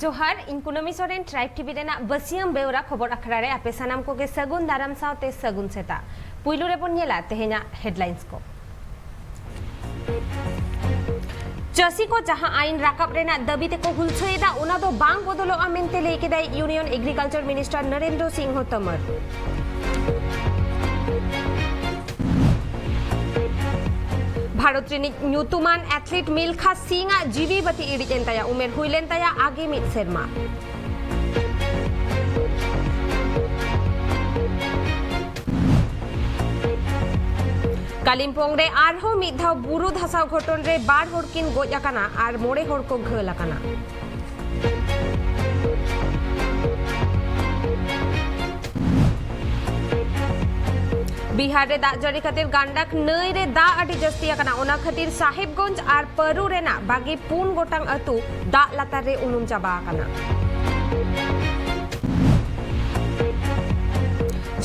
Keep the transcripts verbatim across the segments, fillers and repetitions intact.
ᱡᱚᱦᱟᱨ, ᱤᱧ ᱠᱩᱱᱟᱹᱢᱤ ᱥᱚᱨᱮᱱ, ᱴᱨᱟᱭᱤᱵᱽ ᱴᱤᱵᱷᱤ ᱨᱮᱱᱟᱜ ᱵᱟᱹᱥᱭᱟᱹᱢ ᱵᱮᱣᱨᱟ ᱠᱷᱚᱵᱚᱨ ᱟᱠᱷᱲᱟ ᱨᱮ ᱟᱯᱮ ᱥᱟᱱᱟᱢ ᱠᱚᱜᱮ ᱥᱟᱹᱜᱩᱱ ᱫᱟᱨᱟᱢ ᱥᱟᱶᱛᱮ ᱥᱟᱹᱜᱩᱱ ᱥᱮᱛᱟᱜ᱾ ᱯᱩᱭᱞᱩ ᱨᱮᱵᱚᱱ ᱧᱮᱞᱟ ᱛᱮᱦᱮᱧᱟᱜ ᱦᱮᱰᱞᱟᱭᱤᱱᱥ ᱠᱚ᱾ ᱪᱟᱹᱥᱤ ᱠᱚ ᱡᱟᱦᱟᱸ ᱟᱭᱤᱱ ᱨᱟᱠᱟᱵ ᱨᱮᱱᱟᱜ ᱫᱟᱹᱵᱤ ᱛᱮᱠᱚ ᱦᱩᱞᱥᱟᱹᱭᱮᱫᱟ, ᱚᱱᱟ ᱫᱚ ᱵᱟᱝ ᱵᱚᱫᱚᱞᱚᱜᱼᱟ ᱢᱮᱱᱛᱮ ᱞᱟᱹᱭ ᱠᱮᱫᱟᱭ ᱤᱭᱩᱱᱤᱭᱚᱱ ᱮᱜᱽᱨᱤᱠᱟᱞᱪᱟᱨ ᱢᱤᱱᱤᱥᱴᱟᱨ ᱱᱚᱨᱮᱱᱫᱨᱚ ᱥᱤᱝᱦᱚ ᱛᱳᱢᱚᱨ᱾ ᱵᱷᱟᱨᱚᱛ ᱨᱤᱱᱤᱡ ᱧᱩᱛᱩᱢᱟᱱ ᱮᱛᱷᱞᱤᱴ ᱢᱤᱞᱠᱷᱟ ᱥᱤᱝ ᱟᱜ ᱡᱤᱣᱤ ᱵᱟᱹᱛᱤ ᱤᱲᱤᱡ ᱮᱱ ᱛᱟᱭᱟ᱾ ᱩᱢᱮᱨ ᱦᱩᱭ ᱞᱮᱱ ᱛᱟᱭᱟ ᱟᱜᱮ ᱢᱤᱫ ᱥᱮᱨᱢᱟ᱾ ᱠᱟᱞᱤᱢᱯᱚᱝ ᱨᱮ ᱟᱨᱦᱚᱸ ᱢᱤᱫ ᱫᱷᱟᱣ ᱵᱩᱨᱩ ᱫᱷᱟᱥᱟᱣ ᱜᱷᱚᱴᱚᱱ ᱨᱮ ᱵᱟᱨ ᱦᱚᱲ ᱠᱤᱱ ᱜᱚᱡ ᱟᱠᱟᱱᱟ ᱟᱨ ᱢᱚᱬᱮ ᱦᱚᱲ ᱠᱚ ᱜᱷᱟᱹᱞ ᱟᱠᱟᱱᱟ᱾ ᱵᱤᱦᱟᱨ ᱨᱮ ᱫᱟᱜ ᱡᱟᱹᱲᱤ ᱠᱷᱟᱹᱛᱤᱨ ᱜᱟᱱᱰᱟᱠ ᱱᱟᱹᱭ ᱨᱮ ᱫᱟᱜ ᱟᱹᱰᱤ ᱡᱟᱹᱥᱛᱤ ᱟᱠᱟᱱᱟ, ᱚᱱᱟ ᱠᱷᱟᱹᱛᱤᱨ ᱥᱟᱦᱮᱵᱽᱜᱚᱸᱡᱽ ᱟᱨ ᱯᱟᱹᱨᱩ ᱨᱮᱱᱟᱜ ᱵᱟᱜᱮ ᱯᱩᱱ ᱜᱚᱴᱟᱝ ᱟᱹᱛᱩ ᱫᱟᱜ ᱞᱟᱛᱟᱨ ᱨᱮ ᱩᱱᱩᱢ ᱪᱟᱵᱟ ᱟᱠᱟᱱᱟ᱾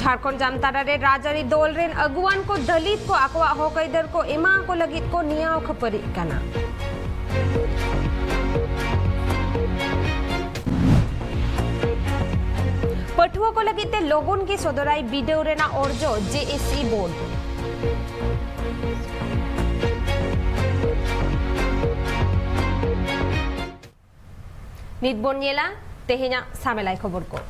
ᱡᱷᱟᱲᱠᱷᱚᱸᱰ ᱡᱟᱢᱛᱟᱲᱟ ᱨᱮ ᱨᱟᱡᱽᱟᱹᱨᱤ ᱫᱚᱞ ᱨᱮᱱ ᱟᱹᱜᱩᱣᱟᱱ ᱠᱚ ᱫᱟᱹᱞᱤᱛ ᱠᱚ ᱟᱠᱚᱣᱟᱜ ᱦᱚᱠ ᱟᱹᱭᱫᱟᱹᱨ ᱠᱚ ᱮᱢᱟ ᱠᱚ ᱞᱟᱹᱜᱤᱫ ᱠᱚ ᱱᱮᱭᱟᱣ ᱠᱷᱟᱹᱯᱟᱹᱨᱤᱜ ᱠᱟᱱᱟ᱾ ᱯᱟᱹᱴᱷᱩᱣᱟᱹ ᱠᱚ ᱞᱟᱹᱜᱤᱫ ᱛᱮ ᱞᱚᱜᱚᱱ ᱜᱮ ᱥᱚᱫᱚᱨᱟᱭ ᱵᱤᱰᱟᱹᱣ ᱨᱮᱱᱟᱜ ᱚᱨᱡᱚ ᱡᱮ ᱮᱥ ᱥᱤ ᱵᱳᱨᱰ᱾ ᱱᱤᱛ ᱵᱚᱱ ᱧᱮᱞᱟ ᱛᱮᱦᱮᱧᱟᱜ ᱥᱟᱢᱮᱞᱟᱭ ᱠᱷᱚᱵᱚᱨ ᱠᱚ᱾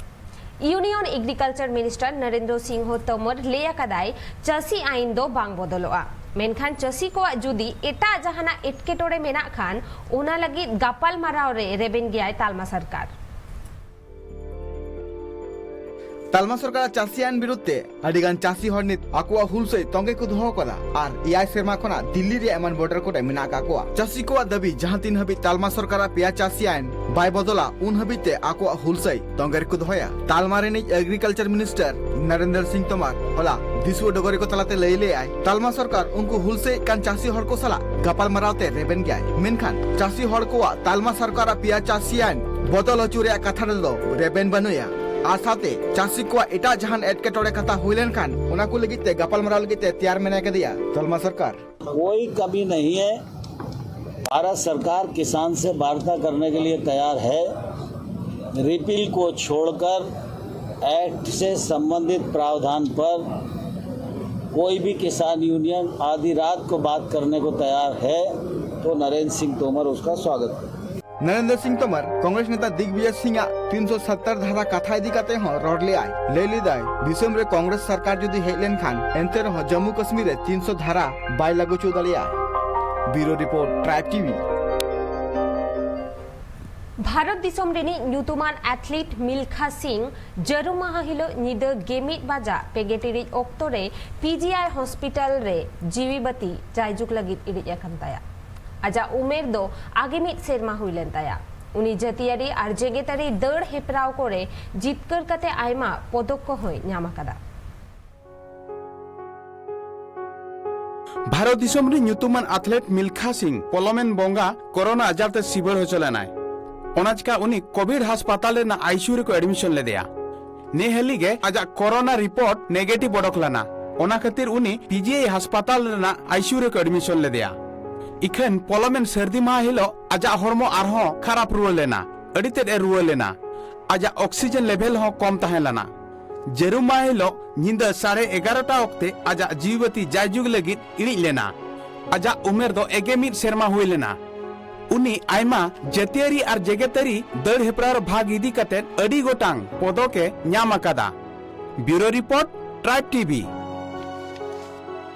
ᱤᱭᱩᱱᱤᱭᱚᱱ ᱮᱜᱽᱨᱤᱠᱟᱞᱪᱟᱨ ᱢᱤᱱᱤᱥᱴᱟᱨ ᱱᱚᱨᱮᱱᱫᱨᱚ ᱥᱤᱝᱦᱚ ᱛᱳᱢᱚᱨ ᱞᱟᱹᱭ ᱟᱠᱟᱫᱟᱭ, ᱪᱟᱹᱥᱤ ᱟᱭᱤᱱ ᱫᱚ ᱵᱟᱝ ᱵᱚᱫᱚᱞᱚᱜᱼᱟ, ᱢᱮᱱᱠᱷᱟᱱ ᱪᱟᱹᱥᱤ ᱠᱚᱣᱟᱜ ᱡᱩᱫᱤ ᱮᱴᱟᱜ ᱡᱟᱦᱟᱱᱟᱜ ᱮᱴᱠᱮᱴᱚᱬᱮ ᱢᱮᱱᱟᱜ ᱠᱷᱟᱱ, ᱚᱱᱟ ᱞᱟᱹᱜᱤᱫ ᱜᱟᱯᱟᱞᱢᱟᱨᱟᱣ ᱨᱮ ᱨᱮᱵᱮᱱ ᱜᱮᱭᱟᱭ ᱛᱟᱞᱢᱟ ᱥᱚᱨᱠᱟᱨ᱾ ᱛᱟᱞᱢᱟ ᱥᱚᱨᱠᱟᱨᱟᱜ ᱪᱟᱹᱥᱤ ᱟᱭᱤᱱ ᱵᱤᱨᱩᱫᱷ ᱛᱮ ᱟᱹᱰᱤ ᱜᱟᱱ ᱪᱟᱹᱥᱤ ᱦᱚᱲ ᱱᱤᱛ ᱟᱠᱚᱣᱟᱜ ᱦᱩᱞᱥᱟᱹᱭ ᱛᱚᱸᱜᱮ ᱠᱚ ᱫᱚᱦᱚ ᱟᱠᱟᱫᱟ ᱟᱨ ᱮᱭᱟᱭ ᱥᱮᱨᱢᱟ ᱠᱷᱚᱱᱟᱜ ᱫᱤᱞᱞᱤ ᱨᱮᱭᱟᱜ ᱮᱢᱟᱱ ᱵᱚᱨᱰᱟᱨ ᱠᱚᱨᱮ ᱢᱮᱱᱟᱜ ᱟᱠᱟᱫ ᱠᱚᱣᱟ᱾ ᱪᱟᱹᱥᱤ ᱠᱚᱣᱟᱜ ᱫᱟᱹᱵᱤ, ᱡᱟᱦᱟᱸ ᱛᱤᱱ ᱦᱟᱹᱵᱤᱡ ᱛᱟᱞᱢᱟ ᱥᱚᱨᱠᱟᱨᱟᱜ ᱯᱮᱭᱟ ᱪᱟᱹᱥᱤ ᱟᱭᱤᱱ ᱵᱟᱭ ᱵᱚᱫᱚᱞᱟ, ᱩᱱ ᱦᱟᱹᱵᱤᱡ ᱛᱮ ᱟᱠᱚᱣᱟᱜ ᱦᱩᱞᱥᱟᱹᱭ ᱛᱚᱸᱜᱮ ᱨᱮᱠᱚ ᱫᱚᱦᱚᱭᱟ᱾ ᱛᱟᱞᱢᱟ ᱨᱤᱱᱤᱡ ᱮᱜᱽᱨᱤᱠᱟᱞᱪᱟᱨ ᱢᱤᱱᱤᱥᱴᱟᱨ ᱱᱟᱨᱮᱱᱫᱨᱚ ᱥᱤᱝ ᱛᱳᱢᱟᱨ ᱦᱚᱞᱟ ᱫᱤᱥᱩᱣᱟᱹ ᱰᱚᱜᱚᱨᱤ ᱠᱚ ᱛᱟᱞᱟᱛᱮ ᱞᱟᱹᱭ ᱞᱮᱫᱟᱭ, ᱛᱟᱞᱢᱟ ᱥᱚᱨᱠᱟᱨ ᱩᱱᱠᱩ ᱦᱩᱞᱥᱟᱹᱭᱮᱫ ᱠᱟᱱ ᱪᱟᱹᱥᱤ ᱦᱚᱲ ᱠᱚ ᱥᱟᱞᱟᱜ ᱜᱟᱯᱟᱞᱢᱟᱨᱟᱣ ᱛᱮ ᱨᱮᱵᱮᱱ ᱜᱮᱭᱟᱭ, ᱢᱮᱱᱠᱷᱟᱱ ᱪᱟᱹᱥᱤ ᱦᱚᱲ ᱠᱚᱣᱟᱜ ᱛᱟᱞᱢᱟ ᱥᱚᱨᱠᱟᱨᱟᱜ ᱯᱮᱭᱟ ᱪᱟᱹᱥᱤ ᱟᱭᱤᱱ ᱵᱚᱫᱚᱞ ᱦᱚᱪᱚ ᱨᱮᱭᱟᱜ ᱠᱟᱛᱷᱟ ᱨᱮᱫᱚ ᱨᱮᱵᱮᱱ ᱵᱟᱹᱱᱩᱭᱟ᱾ ᱟᱨ ᱥᱟᱶᱛᱮ ᱪᱟᱹᱥᱤ ᱠᱚᱣᱟᱜ ᱮᱴᱟᱜ ᱡᱟᱦᱟᱱ ᱮᱴᱠᱮᱴᱚᱬᱮ ᱠᱟᱛᱷᱟ ᱦᱩᱭ ᱞᱮᱱᱠᱷᱟᱱ ᱚᱱᱟ ᱠᱚ ᱞᱟᱹᱜᱤᱫ ᱛᱮ ᱜᱟᱯᱟᱞᱢᱟᱨᱟᱣ ᱞᱟᱹᱜᱤᱫ ᱛᱮ ᱛᱮᱭᱟᱨ ᱢᱮᱱᱟᱭ ᱠᱟᱫᱮᱭᱟ ᱛᱟᱞᱢᱟ ᱥᱚᱨᱠᱟᱨ᱾ कोई कमी नहीं है। भारत सरकार किसान से वार्ता करने के लिए तैयार है। रिपील को छोड़कर एक्ट से संबंधित प्रावधान पर कोई भी किसान यूनियन आधी रात को बात करने को तैयार है, तो नरेंद्र सिंह तोमर उसका स्वागत करें। ᱱᱚᱨᱮᱱᱫᱨᱚ ᱥᱤᱝ ᱛᱳᱢᱟᱨ ᱠᱚᱝᱜᱨᱮᱥ ᱱᱮᱛᱟ ᱫᱤᱜᱽᱵᱤᱡᱚᱭ ᱥᱤᱝ ᱟᱜ ᱛᱤᱱᱥᱚ ᱥᱚᱛᱛᱚᱨ ᱫᱷᱟᱨᱟ ᱠᱟᱛᱷᱟ ᱤᱫᱤ ᱠᱟᱛᱮ ᱦᱚᱸ ᱨᱚᱲ ᱞᱮᱫᱟᱭ᱾ ᱞᱟᱹᱭ ᱞᱮᱫᱟᱭ, ᱫᱤᱥᱚᱢ ᱨᱮ ᱠᱚᱝᱜᱨᱮᱥ ᱥᱚᱨᱠᱟᱨ ᱡᱩᱫᱤ ᱦᱮᱡ ᱞᱮᱱᱠᱷᱟᱱ ᱮᱱᱛᱮ ᱨᱮᱦᱚᱸ ᱡᱚᱢᱢᱩ ᱠᱟᱥᱢᱤᱨ ᱨᱮ ᱛᱤᱱᱥᱚ ᱫᱷᱟᱨᱟ ᱵᱟᱭ ᱞᱟᱹᱜᱩ ᱦᱚᱪᱚ ᱫᱟᱲᱮᱭᱟᱜᱼᱟ᱾ ᱵᱤᱭᱩᱨᱳ ᱨᱤᱯᱳᱨᱴ, ᱴᱨᱟᱭᱤᱵᱽ ᱴᱤᱵᱷᱤ᱾ ᱵᱷᱟᱨᱚᱛ ᱫᱤᱥᱚᱢ ᱨᱤᱱᱤᱡ ᱧᱩᱛᱩᱢᱟᱱ ᱟᱛᱷᱞᱤᱴ ᱢᱤᱞᱠᱷᱟ ᱥᱤᱝ ᱡᱟᱹᱨᱩᱢ ᱢᱟᱦᱟ ᱦᱤᱞᱚᱜ ᱧᱤᱫᱟᱹ ᱜᱮᱢᱤᱫ ᱵᱟᱡᱟᱜ ᱯᱮᱜᱮ ᱴᱤᱲᱤᱡ ᱚᱠᱛᱚ ᱨᱮ ᱯᱤᱡᱤᱟᱭ ᱦᱚᱥᱯᱤᱴᱟᱞ ᱨᱮ ᱡᱤᱣᱤ ᱵᱟᱹᱛᱤ ᱡᱟᱭᱡᱩᱜᱽ ᱞᱟᱹᱜᱤᱫ ᱤᱲᱤᱡ ᱟᱠᱟᱱ ᱛᱟᱭᱟ᱾ ᱟᱡᱟᱜ ᱩᱢᱮᱨ ᱫᱚ ᱟᱜᱮ ᱢᱤᱫ ᱥᱮᱨᱢᱟ ᱦᱩᱭ ᱞᱮᱱ ᱛᱟᱭᱟ᱾ ᱩᱱᱤ ᱡᱟᱹᱛᱤᱭᱟᱹᱨᱤ ᱟᱨ ᱡᱮᱜᱮᱛᱟᱹᱨᱤ ᱫᱟᱹᱲ ᱦᱮᱯᱨᱟᱣ ᱠᱚᱨᱮ ᱡᱤᱛᱠᱟᱹᱨ ᱠᱟᱛᱮ ᱟᱭᱢᱟ ᱯᱚᱫᱚᱠ ᱠᱚᱦᱚᱸᱭ ᱧᱟᱢ ᱟᱠᱟᱫᱟ᱾ ᱵᱷᱟᱨᱚᱛ ᱫᱤᱥᱚᱢ ᱨᱤᱱ ᱧᱩᱛᱩᱢᱟᱱ ᱟᱛᱷᱞᱮᱴ ᱢᱤᱞᱠᱷᱟ ᱥᱤᱝ ᱯᱚᱞᱚᱢᱮᱱ ᱵᱚᱸᱜᱟ ᱠᱳᱨᱳᱱᱟ ᱟᱡᱟᱨ ᱛᱮ ᱥᱤᱵᱟᱹᱲ ᱦᱚᱪᱚ ᱞᱮᱱᱟᱭ᱾ ᱚᱱᱟ ᱪᱤᱠᱟ ᱩᱱᱤ ᱠᱳᱵᱷᱤᱰ ᱦᱟᱥᱯᱟᱛᱟᱞ ᱨᱮᱱᱟᱜ ᱟᱭᱥᱤᱭᱩ ᱨᱮᱠᱚ ᱮᱰᱢᱤᱥᱚᱱ ᱞᱮᱫᱮᱭᱟ᱾ ᱱᱮ ᱦᱟᱹᱞᱤ ᱜᱮ ᱟᱡᱟᱜ ᱠᱳᱨᱳᱱᱟ ᱨᱤᱯᱳᱨᱴ ᱱᱮᱜᱮᱴᱤᱵᱷ ᱚᱰᱚᱠ ᱞᱮᱱᱟ᱾ ᱚᱱᱟ ᱠᱷᱟᱹᱛᱤᱨ ᱩᱱᱤ ᱯᱤᱡᱤᱟᱭ ᱦᱟᱥᱯᱟᱛᱟᱞ ᱨᱮᱱᱟᱜ ᱟᱭᱥᱤᱭᱩ ᱨᱮᱠᱚ ᱮᱰᱢᱤᱥᱚᱱ ᱞᱮᱫᱮᱭᱟ᱾ ᱤᱠᱷᱟᱹᱱ ᱯᱚᱞᱚᱢᱮᱱ ᱥᱟᱹᱨᱫᱤ ᱢᱟᱦᱟ ᱦᱤᱞᱳᱜ ᱟᱡᱟᱜ ᱦᱚᱲᱢᱚ ᱟᱨᱦᱚᱸ ᱠᱷᱟᱨᱟᱯ ᱨᱩᱣᱟᱹᱲ ᱞᱮᱱᱟ᱾ ᱟᱹᱰᱤ ᱛᱮᱫ ᱮ ᱨᱩᱣᱟᱹ ᱞᱮᱱᱟ᱾ ᱟᱡᱟᱜ ᱚᱠᱥᱤᱡᱮᱱ ᱞᱮᱵᱷᱮᱞ ᱦᱚᱸ ᱠᱚᱢ ᱛᱟᱦᱮᱸ ᱞᱮᱱᱟ᱾ ᱡᱟᱹᱨᱩᱢ ᱢᱟᱦᱟ ᱦᱤᱞᱳᱜ ᱧᱤᱫᱟᱹ ᱥᱟᱲᱮ ᱮᱜᱟᱨᱚᱴᱟ ᱚᱠᱛᱮ ᱟᱡᱟᱜ ᱡᱤᱣᱤ ᱵᱟᱹᱛᱤ ᱡᱟᱭᱡᱩᱜᱽ ᱞᱟᱹᱜᱤᱫ ᱤᱬᱤᱡ ᱞᱮᱱᱟ᱾ ᱟᱡᱟᱜ ᱩᱢᱮᱨ ᱫᱚ ᱮᱜᱮ ᱢᱤᱫ ᱥᱮᱨᱢᱟ ᱦᱩᱭ ᱞᱮᱱᱟ᱾ ᱩᱱᱤ ᱟᱭᱢᱟ ᱡᱟᱹᱛᱤᱭᱟᱹᱨᱤ ᱟᱨ ᱡᱮᱜᱮᱛᱟᱹᱨᱤ ᱫᱟᱹᱲ ᱦᱮᱯᱨᱟᱣ ᱨᱮ ᱵᱷᱟᱜᱽ ᱤᱫᱤ ᱠᱟᱛᱮ ᱟᱹᱰᱤ ᱜᱚᱴᱟᱝ ᱯᱚᱫᱚᱠ ᱮ ᱧᱟᱢ ᱟᱠᱟᱫᱟ᱾ ᱵᱤᱭᱩᱨᱳ ᱨᱤᱯᱳᱨᱴ, ᱴᱨᱟᱭᱤᱵᱽ ᱴᱤᱵᱷᱤ᱾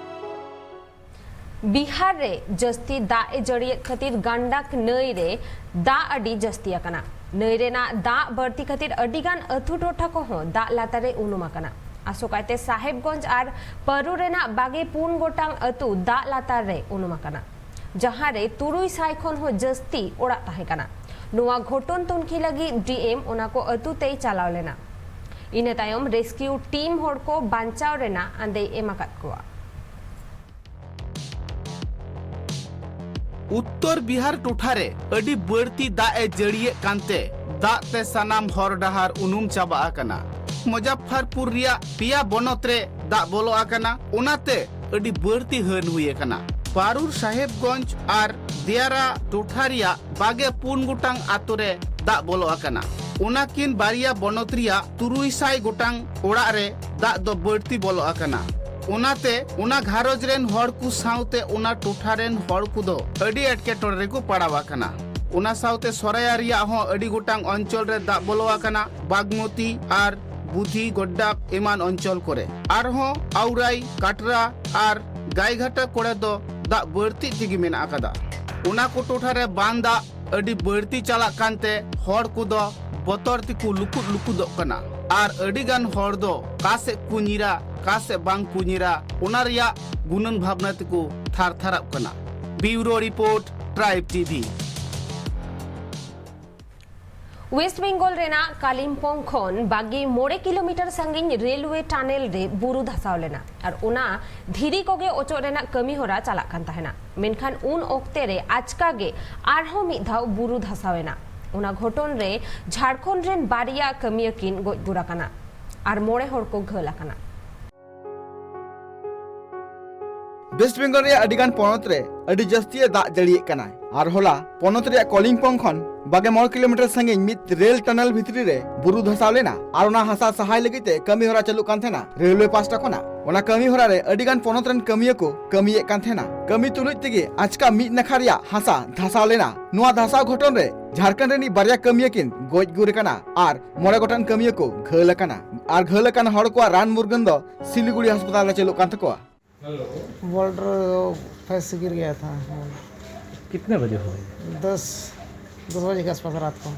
ᱵᱤᱦᱟᱨ ᱨᱮ ᱡᱟᱹᱥᱛᱤ ᱫᱟᱜ ᱮ ᱡᱟᱹᱲᱤᱭᱮᱫ ᱠᱷᱟᱹᱛᱤᱨ ᱜᱟᱱᱰᱟᱠ ᱱᱟᱹᱭ ᱨᱮ ᱫᱟᱜ ᱟᱹᱰᱤ ᱡᱟᱹᱥᱛᱤ ᱟᱠᱟᱱᱟ᱾ ᱱᱟᱹᱭ ᱨᱮᱱᱟᱜ ᱫᱟᱜ ᱵᱟᱹᱲᱛᱤ ᱠᱷᱟᱹᱛᱤᱨ ᱟᱹᱰᱤ ᱜᱟᱱ ᱟᱹᱛᱩ ᱴᱚᱴᱷᱟ ᱠᱚᱦᱚᱸ ᱫᱟᱜ ᱞᱟᱛᱟᱨ ᱨᱮ ᱩᱱᱩᱢ ᱟᱠᱟᱱᱟ᱾ ᱟᱥᱚᱠᱟᱭᱛᱮ ᱥᱟᱦᱮᱵᱽᱜᱚᱸᱡᱽ ᱟᱨ ᱯᱟᱹᱨᱩᱨ ᱨᱮᱱᱟᱜ ᱵᱟᱜᱮ ᱯᱩᱱ ᱜᱚᱴᱟᱝ ᱟᱹᱛᱩ ᱫᱟᱜ ᱞᱟᱛᱟᱨ ᱨᱮ ᱩᱱᱩᱢ ᱟᱠᱟᱱᱟ, ᱡᱟᱦᱟᱸ ᱨᱮ ᱛᱩᱨᱩᱭ ᱥᱟᱭ ᱠᱷᱚᱱ ᱦᱚᱸ ᱡᱟᱹᱥᱛᱤ ᱚᱲᱟᱜ ᱛᱟᱦᱮᱸ ᱠᱟᱱᱟ᱾ ᱱᱚᱣᱟ ᱜᱷᱚᱴᱚᱱ ᱛᱩᱱᱠᱷᱤ ᱞᱟᱹᱜᱤᱫ ᱰᱤ ᱮᱢ ᱚᱱᱟ ᱠᱚ ᱟᱹᱛᱩ ᱛᱮᱭ ᱪᱟᱞᱟᱣ ᱞᱮᱱᱟ᱾ ᱤᱱᱟᱹ ᱛᱟᱭᱚᱢ ᱨᱮᱥᱠᱤᱭᱩ ᱴᱤᱢ ᱦᱚᱲ ᱠᱚ ᱵᱟᱧᱪᱟᱣ ᱨᱮᱱᱟᱜ ᱟᱸᱫᱮᱭ ᱮᱢ ᱟᱠᱟᱫ ᱠᱚᱣᱟ᱾ ᱩᱛᱛᱚᱨ ᱵᱤᱦᱟᱨ ᱴᱚᱴᱷᱟ ᱨᱮ ᱟᱹᱰᱤ ᱵᱟᱹᱲᱛᱤ ᱫᱟᱜ ᱮ ᱡᱟᱹᱲᱤᱭᱮᱫ ᱠᱟᱱᱛᱮ ᱫᱟᱜ ᱛᱮ ᱥᱟᱱᱟᱢ ᱦᱚᱨ ᱰᱟᱦᱟᱨ ᱩᱱᱩᱢ ᱪᱟᱵᱟ ᱟᱠᱟᱱᱟ᱾ ᱢᱩᱡᱟᱯᱯᱷᱟᱨᱯᱩᱨ ᱨᱮᱭᱟᱜ ᱯᱮᱭᱟ ᱵᱚᱱᱚᱛ ᱨᱮ ᱫᱟᱜ ᱵᱚᱞᱚ ᱟᱠᱟᱱᱟ, ᱚᱱᱟᱛᱮ ᱟᱹᱰᱤ ᱵᱟᱹᱲᱛᱤ ᱦᱟᱹᱱ ᱦᱩᱭ ᱟᱠᱟᱱᱟ᱾ ᱯᱟᱨᱩᱨ ᱥᱟᱦᱮᱵᱽᱜᱚᱸᱡᱽ ᱟᱨ ᱫᱮᱭᱟᱨᱟ ᱴᱚᱴᱷᱟ ᱨᱮᱭᱟᱜ ᱵᱟᱜᱮ ᱯᱩᱱ ᱜᱚᱴᱟᱝ ᱟᱛᱳ ᱨᱮ ᱫᱟᱜ ᱵᱚᱞᱚ ᱟᱠᱟᱱᱟ᱾ ᱚᱱᱟᱠᱤᱱ ᱵᱟᱨᱭᱟ ᱵᱚᱱᱚᱛ ᱨᱮᱭᱟᱜ ᱛᱩᱨᱩᱭ ᱥᱟᱭ ᱜᱚᱴᱟᱝ ᱚᱲᱟᱜ ᱨᱮ ᱫᱟᱜ ᱫᱚ ᱵᱟᱹᱲᱛᱤ ᱵᱚᱞᱚ ᱟᱠᱟᱱᱟ᱾ ᱚᱱᱟᱛᱮ ᱚᱱᱟ ᱜᱷᱟᱨᱚᱸᱡᱽ ᱨᱮᱱ ᱦᱚᱲ ᱠᱚ ᱥᱟᱶᱛᱮ ᱚᱱᱟ ᱴᱚᱴᱷᱟ ᱨᱮᱱ ᱦᱚᱲ ᱠᱚᱫᱚ ᱟᱹᱰᱤ ᱮᱴᱠᱮᱴᱚᱬᱮ ᱨᱮᱠᱚ ᱯᱟᱲᱟᱣ ᱟᱠᱟᱱᱟ᱾ ᱚᱱᱟ ᱥᱟᱶᱛᱮ ᱥᱚᱨᱟᱭᱟ ᱨᱮᱭᱟᱜ ᱦᱚᱸ ᱟᱹᱰᱤ ᱜᱚᱴᱟᱝ ᱚᱧᱪᱚᱞ ᱨᱮ ᱫᱟᱜ ᱵᱚᱞᱚ ᱟᱠᱟᱱᱟ, ᱵᱟᱜᱽᱢᱚᱛᱤ ᱟᱨ ᱵᱩᱫᱷᱤ ᱜᱚᱰᱰᱟᱯ ᱮᱢᱟᱱ ᱚᱧᱪᱚᱞ ᱠᱚᱨᱮ᱾ ᱟᱨᱦᱚᱸ ᱟᱣᱨᱟᱭ, ᱠᱟᱴᱨᱟ ᱟᱨ ᱜᱟᱭᱜᱷᱟᱴᱟ ᱠᱚᱨᱮ ᱫᱚ ᱫᱟᱜ ᱵᱟᱹᱲᱛᱤ ᱛᱮᱜᱮ ᱢᱮᱱᱟᱜ ᱟᱠᱟᱫᱟ᱾ ᱚᱱᱟ ᱠᱚ ᱴᱚᱴᱷᱟ ᱨᱮ ᱵᱟᱱ ᱫᱟᱜ ᱟᱹᱰᱤ ᱵᱟᱹᱲᱛᱤ ᱪᱟᱞᱟᱜ ᱠᱟᱱᱛᱮ ᱦᱚᱲ ᱠᱚᱫᱚ ᱵᱚᱛᱚᱨ ᱛᱮᱠᱚ ᱞᱩᱠᱩᱫ ᱞᱩᱠᱩᱫᱚᱜ ᱠᱟᱱᱟ᱾ ᱟᱨ ᱟᱹᱰᱤ ᱜᱟᱱ ᱦᱚᱲ ᱫᱚ ᱚᱠᱟ ᱥᱮᱫ ᱠᱚ ᱧᱤᱨᱟ, ᱚᱠᱟ ᱥᱮᱫ ᱵᱟᱝ ᱠᱚ ᱧᱤᱨᱟ, ᱚᱱᱟ ᱨᱮᱭᱟᱜ ᱜᱩᱱᱟᱹᱱ ᱵᱷᱟᱵᱽᱱᱟ ᱛᱮᱠᱚ ᱛᱷᱟᱨ ᱛᱷᱟᱨᱟᱜ ᱠᱟᱱᱟ᱾ Bureau report, Tribe TV. West Bengal ᱨᱮᱱᱟᱜ ᱠᱟᱞᱤᱢᱯᱚᱝ ᱠᱷᱚᱱ ᱵᱟᱜᱮ ᱢᱚᱬᱮ ᱠᱤᱞᱳᱢᱤᱴᱟᱨ ᱥᱟᱺᱜᱤᱧ ᱨᱮᱞᱣᱮ ᱴᱟᱱᱮᱞ ᱨᱮ ᱵᱩᱨᱩ ᱫᱷᱟᱥᱟᱣ ᱞᱮᱱᱟ ᱟᱨ ᱚᱱᱟ ᱫᱷᱤᱨᱤ ᱠᱚᱜᱮ ᱚᱪᱚᱜ ᱨᱮᱱᱟᱜ ᱠᱟᱹᱢᱤ ᱦᱚᱨᱟ ᱪᱟᱞᱟᱜ ᱠᱟᱱ ᱛᱟᱦᱮᱱᱟ᱾ ᱢᱮᱱᱠᱷᱟᱱ ᱩᱱ ᱚᱠᱛᱮ ᱨᱮ ᱟᱪᱠᱟ ᱜᱮ ᱟᱨᱦᱚᱸ ᱢᱤᱫ ᱫᱷᱟᱣ ᱵᱩᱨᱩ ᱫᱷᱟᱥᱟᱣ ᱮᱱᱟ᱾ ᱚᱱᱟ ᱜᱷᱚᱴᱚᱱ ᱨᱮ ᱡᱷᱟᱲᱠᱷᱚᱸᱰ ᱨᱮᱱ ᱵᱟᱨᱭᱟ ᱠᱟᱹᱢᱤᱭᱟᱹ ᱠᱤᱱ ᱜᱚᱡ ᱜᱩᱨ ᱟᱠᱟᱱᱟ ᱟᱨ ᱢᱚᱬᱮ ᱦᱚᱲ ᱠᱚ ᱜᱷᱟᱹᱞ ᱟᱠᱟᱱᱟ᱾ ᱳᱭᱮᱥᱴ ᱵᱮᱝᱜᱚᱞ ᱨᱮᱭᱟᱜ ᱟᱹᱰᱤ ᱜᱟᱱ ᱯᱚᱱᱚᱛ ᱨᱮ ᱟᱹᱰᱤ ᱡᱟᱹᱥᱛᱤ ᱮ ᱫᱟᱜ ᱡᱟᱹᱲᱤᱭᱮᱫ ᱠᱟᱱᱟᱭ ᱟᱨ ᱦᱚᱞᱟ ᱯᱚᱱᱚᱛ ᱨᱮᱭᱟᱜ ᱠᱚᱞᱤᱢᱯᱚᱝ ᱠᱷᱚᱱ ᱵᱟᱜᱮ ᱢᱚᱬᱮ ᱠᱤᱞᱳᱢᱤᱴᱟᱨ ᱥᱟᱺᱜᱤᱧ ᱢᱤᱫ ᱨᱮᱞ ᱴᱟᱱᱮᱞ ᱵᱷᱤᱛᱨᱤ ᱨᱮ ᱵᱩᱨᱩ ᱫᱷᱟᱥᱟᱣ ᱞᱮᱱᱟ ᱟᱨ ᱚᱱᱟ ᱦᱟᱥᱟ ᱥᱟᱦᱟᱭ ᱞᱟᱹᱜᱤᱫ ᱛᱮ ᱠᱟᱹᱢᱤ ᱦᱚᱨᱟ ᱪᱟᱹᱞᱩᱜ ᱠᱟᱱ ᱛᱟᱦᱮᱱᱟ ᱨᱮᱞᱣᱮ ᱯᱟᱥᱴᱟ ᱠᱷᱚᱱᱟᱜ᱾ ᱚᱱᱟ ᱠᱟᱹᱢᱤ ᱦᱚᱨᱟ ᱨᱮ ᱟᱹᱰᱤ ᱜᱟᱱ ᱯᱚᱱᱚᱛ ᱨᱮᱱ ᱠᱟᱹᱢᱤᱭᱟᱹ ᱠᱚ ᱠᱟᱹᱢᱤᱭᱮᱫ ᱠᱟᱱ ᱛᱟᱦᱮᱱᱟ᱾ ᱠᱟᱹᱢᱤ ᱛᱩᱞᱩᱡ ᱛᱮᱜᱮ ᱟᱪᱠᱟ ᱢᱤᱫ ᱱᱟᱠᱷᱟ ᱨᱮᱭᱟᱜ ᱦᱟᱥᱟ ᱫᱷᱟᱥᱟᱣ ᱞᱮᱱᱟ᱾ ᱱᱚᱣᱟ ᱫᱷᱟᱥᱟᱣ ᱜᱷᱚᱴᱚᱱ ᱨᱮ ᱡᱷᱟᱲᱠᱷᱚᱸᱰ ᱨᱤᱱᱤᱡ ᱵᱟᱨᱭᱟ ᱠᱟᱹᱢᱤᱭᱟᱹ ᱠᱤᱱ ᱜᱚᱡ ᱜᱩᱨ ᱟᱠᱟᱱᱟ ᱟᱨ ᱢᱚᱬᱮ ᱜᱚᱴᱟᱝ ᱠᱟᱹᱢᱤᱭᱟᱹ ᱠᱚ ᱜᱷᱟᱹᱞ ᱟᱠᱟᱱᱟ᱾ ᱟᱨ ᱜᱷᱟᱹᱞ ᱟᱠᱟᱱ ᱦᱚᱲ ᱠᱚᱣᱟᱜ ᱨᱟᱱ ᱢᱩᱨᱜᱟᱹᱱ ᱫᱚ ᱥᱤᱞᱤᱜᱩᱲᱤ ᱦᱟᱥᱯᱟᱛᱟᱞ ᱨᱮ ᱪᱟᱹᱞᱩᱜ ᱠᱟᱱ ᱛᱟᱠᱚᱣᱟ᱾ बॉर्डर फंस गिर गया था। कितने बजे हुआ ये? दस, दस बजे के आसपास रात को।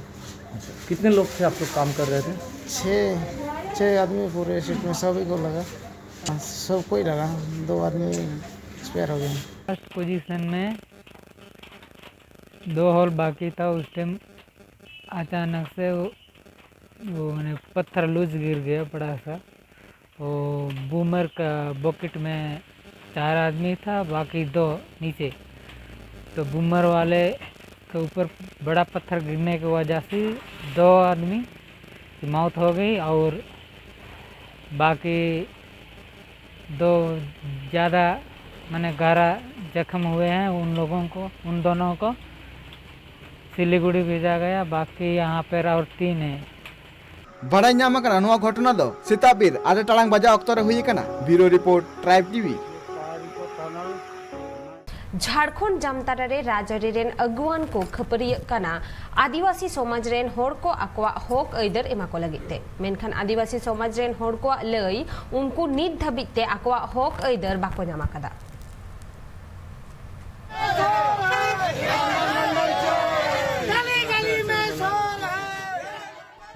कितने लोग थे आप लोग काम कर रहे थे? छः छः आदमी पूरे सीट में, सभी को लगा, सब कोई लगा। दो आदमी एक्सपायर हो गए। फर्स्ट पोजीशन में दो होल बाकी था। उस टाइम अचानक से वो, वो मैंने पत्थर लूज गिर गया बड़ा सा। वो बूमर का बकेट में चार आदमी था, बाकी दो नीचे। तो बूमर वाले के ऊपर बड़ा पत्थर गिरने की वजह से दो आदमी की मौत हो गई और बाकी दो ज़्यादा, माने, गहरा जख्म हुए हैं। उन लोगों को, उन दोनों को सिलीगुड़ी भेजा गया, बाकी यहाँ पर और तीन है। ᱵᱟᱲᱟᱭ ᱧᱟᱢ ᱟᱠᱟᱱᱟ, ᱱᱚᱣᱟ ᱜᱷᱚᱴᱚᱱᱟ ᱫᱚ ᱥᱮᱛᱟᱜ ᱵᱮᱨ ᱟᱨᱮ ᱴᱟᱲᱟᱝ ᱵᱟᱡᱟᱣ ᱚᱠᱛᱚ ᱨᱮ ᱦᱩᱭ ᱟᱠᱟᱱᱟ᱾ Bureau report, Tribe TV. Jharkhand Jamtara ᱨᱮ ᱨᱟᱡᱽᱟᱹᱨᱤ ᱨᱮᱱ ᱟᱹᱜᱩᱣᱟᱹᱱ ᱠᱚ ᱠᱷᱟᱹᱯᱟᱹᱨᱤᱭᱟᱹᱜ ᱠᱟᱱᱟ᱾ ᱟᱹᱫᱤᱵᱟᱹᱥᱤ ᱥᱚᱢᱟᱡᱽ ᱨᱮᱱ ᱦᱚᱲ ᱠᱚ ᱟᱠᱚᱣᱟᱜ ᱦᱚᱠ ᱟᱹᱭᱫᱟᱹᱨ ᱮᱢᱟ ᱠᱚ ᱞᱟᱹᱜᱤᱫ ᱛᱮ, ᱢᱮᱱᱠᱷᱟᱱ ᱟᱹᱫᱤᱵᱟᱹᱥᱤ ᱥᱚᱢᱟᱡᱽ ᱨᱮᱱ ᱦᱚᱲ ᱠᱚᱣᱟᱜ ᱞᱟᱹᱭ, ᱩᱱᱠᱩ ᱱᱤᱛ ᱫᱷᱟᱹᱵᱤᱡ ᱛᱮ ᱟᱠᱚᱣᱟᱜ ᱦᱚᱠ ᱟᱹᱭᱫᱟᱹᱨ ᱵᱟᱠᱚ ᱧᱟᱢ ᱟᱠᱟᱫᱟ᱾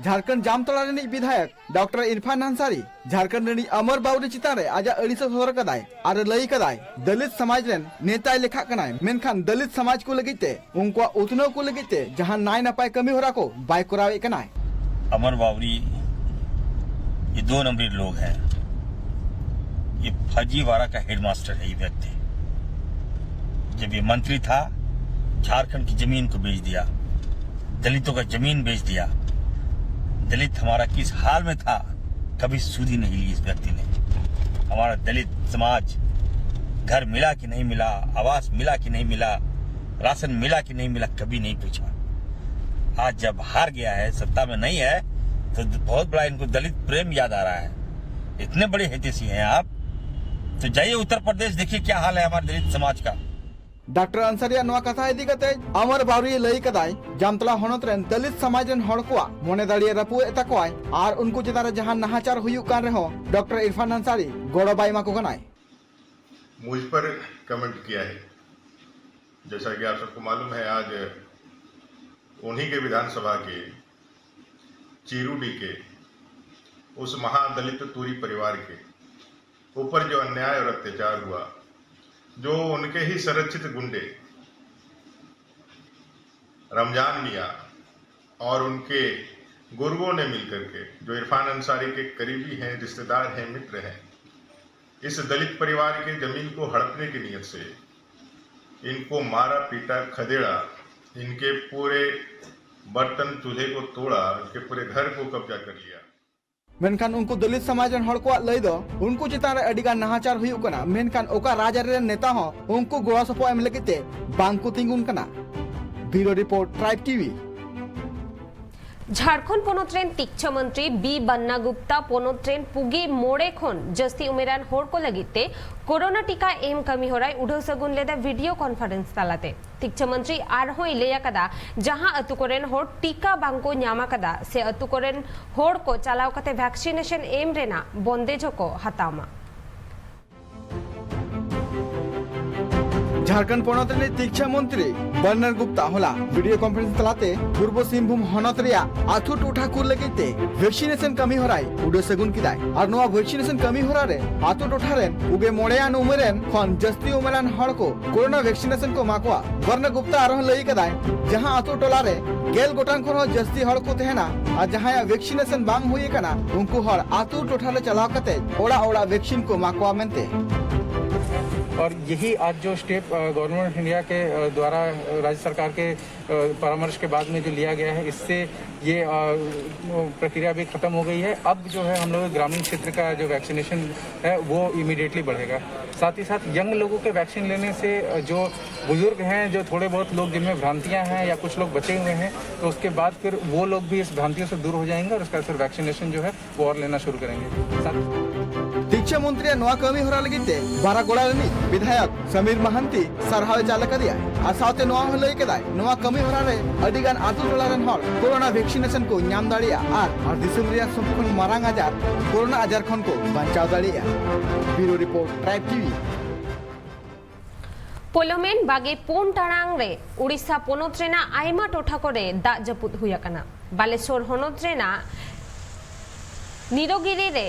ᱡᱷᱟᱲᱠᱷᱚᱸᱰ ᱡᱟᱢᱛᱟᱲᱟ ᱨᱤᱱᱤᱡ ᱵᱤᱫᱷᱟᱭᱚᱠ ᱰᱚᱠᱴᱚᱨ ᱤᱨᱯᱷᱟᱱ ᱟᱱᱥᱟᱨᱤ ᱡᱷᱟᱲᱠᱷᱚᱸᱰ ᱨᱤᱱᱤᱡ ᱟᱢᱚᱨ ᱵᱟᱣᱨᱤ ᱪᱮᱛᱟᱱ ᱨᱮ ᱟᱡᱟᱜ ᱟᱹᱲᱤᱥ ᱮ ᱥᱚᱫᱚᱨ ᱟᱠᱟᱫᱟᱭ ᱟᱨ ᱮ ᱞᱟᱹᱭ ᱟᱠᱟᱫᱟᱭ, ᱫᱚᱞᱤᱛ ᱥᱚᱢᱟᱡᱽ ᱨᱮᱱ ᱱᱮᱛᱟᱭ ᱞᱮᱠᱷᱟᱜ ᱠᱟᱱᱟᱭ, ᱢᱮᱱᱠᱷᱟᱱ ᱫᱚᱞᱤᱛ ᱥᱚᱢᱟᱡᱽ ᱠᱚ ᱞᱟᱹᱜᱤᱫ ᱛᱮ, ᱩᱱᱠᱩᱣᱟᱜ ᱩᱛᱱᱟᱹᱣ ᱠᱚ ᱞᱟᱹᱜᱤᱫ ᱛᱮ ᱡᱟᱦᱟᱸ ᱱᱟᱭ ᱱᱟᱯᱟᱭ ᱠᱟᱹᱢᱤ ᱦᱚᱨᱟ ᱠᱚ ᱵᱟᱭ ᱠᱚᱨᱟᱣᱮᱫ ᱠᱟᱱᱟᱭ᱾ अमर बावरी, ये दो नंबरी लोग हैं। ये फर्जीवाड़ा का हेडमास्टर है ये व्यक्ति। जब ये मंत्री था, झारखंड की जमीन को बेच दिया, दलितों का जमीन बेच दिया। दलित हमारा किस हाल में था, कभी सुध ही नहीं ली इस व्यक्ति ने। हमारा दलित समाज घर मिला कि नहीं मिला, आवास मिला कि नहीं मिला, राशन मिला कि नहीं मिला, कभी नहीं पूछा। आज जब हार गया है, सत्ता में नहीं है, तो बहुत बड़ा इनको दलित प्रेम याद आ रहा है। इतने बड़े हितैषी हैं आप, तो जाइए उत्तर प्रदेश, देखिए क्या हाल है हमारे दलित समाज का। ᱰᱟᱠᱴᱚᱨ ᱟᱱᱥᱟᱨᱤᱭᱟᱜ ᱱᱚᱣᱟ ᱠᱟᱛᱷᱟ ᱤᱫᱤ ᱠᱟᱛᱮ ᱟᱢᱚᱨ ᱵᱟᱣᱨᱤ ᱞᱟᱹᱭ ᱠᱟᱫᱟᱭ, ᱡᱟᱢᱛᱟᱲᱟ ᱦᱚᱱᱚᱛ ᱨᱮᱱ ᱫᱚᱞᱤᱛ ᱥᱚᱢᱟᱡᱽ ᱨᱮᱱ ᱦᱚᱲ ᱠᱚᱣᱟᱜ ᱢᱚᱱᱮ ᱫᱟᱲᱮ ᱨᱟᱹᱯᱩᱫ ᱮᱫ ᱛᱟᱠᱚᱣᱟᱭ ᱟᱨ ᱩᱱᱠᱩ ᱪᱮᱛᱟᱱ ᱨᱮ ᱡᱟᱦᱟᱸ ᱱᱟᱦᱟᱪᱟᱨ ᱦᱩᱭᱩᱜ ᱠᱟᱱ ᱨᱮᱦᱚᱸ ᱰᱚᱠᱴᱚᱨ ᱤᱨᱯᱷᱟᱱ ᱟᱱᱥᱟᱨᱤ ᱜᱚᱲᱚ ᱵᱟᱭ ᱮᱢᱟ ᱠᱚ ᱠᱟᱱᱟᱭ᱾ मुझ पर कमेंट किया है। जैसा कि आप सबको मालूम है, आज उन्हीं के विधानसभा के चीरू डीके, उस महादलित तूरी परिवार के ऊपर जो अन्याय और अत्याचार हुआ, जो उनके ही संरक्षित गुंडे रमजान मियाँ और उनके गुरुओं ने मिलकर के, जो इरफान अंसारी के करीबी हैं, रिश्तेदार हैं, मित्र हैं, इस दलित परिवार के जमीन को हड़पने की नीयत से इनको मारा, पीटा, खदेड़ा, इनके पूरे बर्तन चूल्हे को तोड़ा, इनके पूरे घर को कब्जा कर लिया। ᱢᱮᱱᱠᱷᱟᱱ ᱩᱱᱠᱩ ᱫᱚᱞᱤᱛ ᱥᱚᱢᱟᱡᱽ ᱨᱮᱱ ᱦᱚᱲ ᱠᱚᱣᱟᱜ ᱞᱟᱹᱭ ᱫᱚ ᱩᱱᱠᱩ ᱪᱮᱛᱟᱱ ᱨᱮ ᱟᱹᱰᱤ ᱜᱟᱱ ᱱᱟᱦᱟᱪᱟᱨ ᱦᱩᱭᱩᱜ ᱠᱟᱱᱟ, ᱢᱮᱱᱠᱷᱟᱱ ᱚᱠᱟ ᱨᱟᱡᱽ ᱟᱹᱨᱤ ᱨᱮᱱ ᱱᱮᱛᱟ ᱦᱚᱸ ᱩᱱᱠᱩ ᱜᱚᱲᱚ ᱥᱚᱯᱚᱦᱚᱫ ᱮᱢ ᱞᱟᱹᱜᱤᱫ ᱛᱮ ᱵᱟᱝ ᱠᱚ ᱛᱤᱸᱜᱩᱱ ᱠᱟᱱᱟ᱾ Bureau report, Tribe TV. Jharkhand ᱯᱚᱱᱚᱛ ᱨᱮᱱ ᱛᱤᱠᱪᱷᱟ ᱢᱚᱱᱛᱨᱤ ᱵᱤ ᱵᱟᱱᱱᱟ ᱜᱩᱯᱛᱟ ᱯᱚᱱᱚᱛ ᱨᱮᱱ ᱯᱩᱜᱮ ᱢᱚᱬᱮ ᱠᱷᱚᱱ ᱡᱟᱹᱥᱛᱤ ᱩᱢᱮᱨᱟᱱ ᱦᱚᱲ ᱠᱚ ᱞᱟᱹᱜᱤᱫ ᱛᱮ ᱠᱳᱨᱳᱱᱟ ᱴᱤᱠᱟ ᱮᱢ ᱠᱟᱹᱢᱤ ᱦᱚᱨᱟᱭ ᱩᱰᱷᱟᱹᱣ ᱥᱟᱹᱜᱩᱱ ᱞᱮᱫᱟ ᱵᱷᱤᱰᱤᱭᱳ ᱠᱚᱱᱯᱷᱟᱨᱮᱱᱥ ᱛᱟᱞᱟᱛᱮ᱾ ᱛᱤᱠᱪᱷᱟ ᱢᱚᱱᱛᱨᱤ ᱟᱨᱦᱚᱸᱭ ᱞᱟᱹᱭ ᱟᱠᱟᱫᱟ, ᱡᱟᱦᱟᱸ ᱟᱹᱛᱩ ᱠᱚᱨᱮᱱ ᱦᱚᱲ ᱴᱤᱠᱟ ᱵᱟᱝ ᱠᱚ ᱧᱟᱢ ᱟᱠᱟᱫᱟ ᱥᱮ ᱟᱹᱛᱩ ᱠᱚᱨᱮᱱ ᱦᱚᱲ ᱠᱚ ᱪᱟᱞᱟᱣ ᱠᱟᱛᱮ ᱵᱷᱮᱠᱥᱤᱱᱮᱥᱚᱱ ᱮᱢ ᱨᱮᱱᱟᱜ ᱵᱚᱱᱫᱮᱡᱽ ᱦᱚᱸᱠᱚ ᱦᱟᱛᱟᱣ ᱢᱟ᱾ ᱡᱷᱟᱲᱠᱷᱚᱸᱰ ᱯᱚᱱᱚᱛ ᱨᱤᱱᱤᱡ ᱛᱤᱠᱪᱷᱟ ᱢᱚᱱᱛᱨᱤ ᱵᱟᱱᱱᱟ ᱜᱩᱯᱛᱟ ᱦᱚᱞᱟ ᱵᱷᱤᱰᱤᱭᱳ ᱠᱚᱱᱯᱷᱟᱨᱮᱱᱥ ᱛᱟᱞᱟᱛᱮ ᱯᱩᱨᱵᱚ ᱥᱤᱝᱵᱷᱩᱢ ᱦᱚᱱᱚᱛ ᱨᱮᱭᱟᱜ ᱟᱹᱛᱩ ᱴᱚᱴᱷᱟ ᱠᱚ ᱞᱟᱹᱜᱤᱫ ᱛᱮ ᱵᱷᱮᱠᱥᱤᱱᱮᱥᱚᱱ ᱠᱟᱹᱢᱤ ᱦᱚᱨᱟᱭ ᱩᱰᱟᱹᱣ ᱥᱟᱹᱜᱩᱱ ᱠᱮᱫᱟᱭ᱾ ᱟᱨ ᱱᱚᱣᱟ ᱵᱷᱮᱠᱥᱤᱱᱮᱥᱚᱱ ᱠᱟᱹᱢᱤ ᱦᱚᱨᱟ ᱨᱮ ᱟᱹᱛᱩ ᱴᱚᱴᱷᱟ ᱨᱮᱱ ᱯᱩᱜᱮ ᱢᱚᱬᱮᱭᱟᱱ ᱩᱢᱮᱨ ᱨᱮᱱ ᱠᱷᱚᱱ ᱡᱟᱹᱥᱛᱤ ᱩᱢᱮᱨᱟᱱ ᱦᱚᱲ ᱠᱚ ᱠᱳᱨᱳᱱᱟ ᱵᱷᱮᱠᱥᱤᱱᱮᱥᱚᱱ ᱠᱚ ᱮᱢᱟ ᱠᱚᱣᱟ᱾ ᱵᱟᱱᱱᱟ ᱜᱩᱯᱛᱟ ᱟᱨᱦᱚᱸ ᱞᱟᱹᱭ ᱠᱟᱫᱟᱭ, ᱡᱟᱦᱟᱸ ᱟᱹᱛᱩ ᱴᱚᱞᱟ ᱨᱮ ᱜᱮᱞ ᱜᱚᱴᱟᱝ ᱠᱷᱚᱱ ᱦᱚᱸ ᱡᱟᱹᱥᱛᱤ ᱦᱚᱲ ᱠᱚ ᱛᱟᱦᱮᱱᱟ ᱟᱨ ᱡᱟᱦᱟᱸᱭᱟᱜ ᱵᱷᱮᱠᱥᱤᱱᱮᱥᱚᱱ ᱵᱟᱝ ᱦᱩᱭ ᱟᱠᱟᱱᱟ, ᱩᱱᱠᱩ ᱦᱚᱲ ᱟᱹᱛᱩ ᱴᱚᱴᱷᱟ ᱨᱮ ᱪᱟᱞᱟᱣ ᱠᱟᱛᱮ ᱚᱲᱟᱜ ᱚᱲᱟᱜ ᱵᱷᱮᱠᱥᱤᱱ ᱠᱚ ᱮᱢᱟ ᱠᱚᱣᱟ ᱢᱮᱱᱛᱮ᱾ और यही आज जो स्टेप गवर्नमेंट ऑफ इंडिया के अ, द्वारा अ, राज्य सरकार के अ, परामर्श के बाद में जो लिया गया है, इससे ये अ, प्रक्रिया भी खत्म हो गई है। अब जो है हम लोग ग्रामीण क्षेत्र का जो वैक्सीनेशन है वो इमीडिएटली बढ़ेगा। साथ ही साथ यंग लोगों के वैक्सीन लेने से अ, जो बुजुर्ग हैं, जो थोड़े बहुत लोग जिनमें भ्रांतियां हैं या कुछ लोग बचे हुए हैं, तो उसके बाद फिर वो लोग भी इस भ्रांतियों से दूर हो जाएंगे और उसका फिर वैक्सीनेशन जो है वो और लेना शुरू करेंगे। साथ ᱛᱤᱠᱪᱷᱟ ᱢᱚᱱᱛᱨᱤᱭᱟᱜ ᱱᱚᱣᱟ ᱠᱟᱹᱢᱤ ᱦᱚᱨᱟ ᱞᱟᱹᱜᱤᱫ ᱛᱮ ᱵᱟᱨᱟᱜᱚᱲᱟ ᱨᱤᱱᱤᱡ ᱵᱤᱫᱷᱟᱭᱚᱠ ᱥᱟᱢᱤᱨ ᱢᱟᱦᱟᱱᱛᱤ ᱥᱟᱨᱦᱟᱣ ᱮ ᱪᱟᱞ ᱟᱠᱟᱫᱮᱭᱟ᱾ ᱟᱨ ᱥᱟᱶᱛᱮ ᱱᱚᱣᱟ ᱦᱚᱸ ᱞᱟᱹᱭ ᱠᱮᱫᱟᱭ, ᱱᱚᱣᱟ ᱠᱟᱹᱢᱤ ᱦᱚᱨᱟ ᱨᱮ ᱟᱹᱰᱤ ᱜᱟᱱ ᱟᱹᱛᱩ ᱴᱚᱞᱟ ᱨᱮᱱ ᱦᱚᱲ ᱠᱳᱨᱳᱱᱟ ᱵᱷᱮᱠᱥᱤᱱᱮᱥᱚᱱ ᱠᱚ ᱧᱟᱢ ᱫᱟᱲᱮᱭᱟᱜᱼᱟ ᱟᱨ, ᱟᱨ ᱫᱤᱥᱚᱢ ᱨᱮᱭᱟᱜ ᱥᱚᱵ ᱠᱷᱚᱱ ᱢᱟᱨᱟᱝ ᱟᱡᱟᱨ ᱠᱳᱨᱳᱱᱟ ᱟᱡᱟᱨ ᱠᱷᱚᱱ ᱠᱚ ᱵᱟᱧᱪᱟᱣ ᱫᱟᱲᱮᱭᱟᱜᱼᱟ᱾ ᱵᱤᱭᱩᱨᱳ ᱨᱤᱯᱳᱨᱴ, ᱴᱨᱟᱭᱤᱵᱽ ᱴᱤᱵᱷᱤ᱾ ᱯᱚᱞᱚᱢᱮᱱ ᱵᱟᱜᱮ ᱯᱩᱱ ᱴᱟᱲᱟᱝ ᱨᱮ ᱩᱲᱤᱥᱥᱟ ᱯᱚᱱᱚᱛ ᱨᱮᱱᱟᱜ ᱟᱭᱢᱟ ᱴᱚᱴᱷᱟ ᱠᱚᱨᱮ ᱫᱟᱜ ᱡᱟᱹᱯᱩᱫ ᱦᱩᱭ ᱟᱠᱟᱱᱟ᱾ ᱵᱟᱞᱮᱥᱚᱨ ᱦᱚᱱᱚᱛ ᱨᱮᱱᱟᱜ ᱱᱤᱨᱚᱜᱤᱨᱤ ᱨᱮ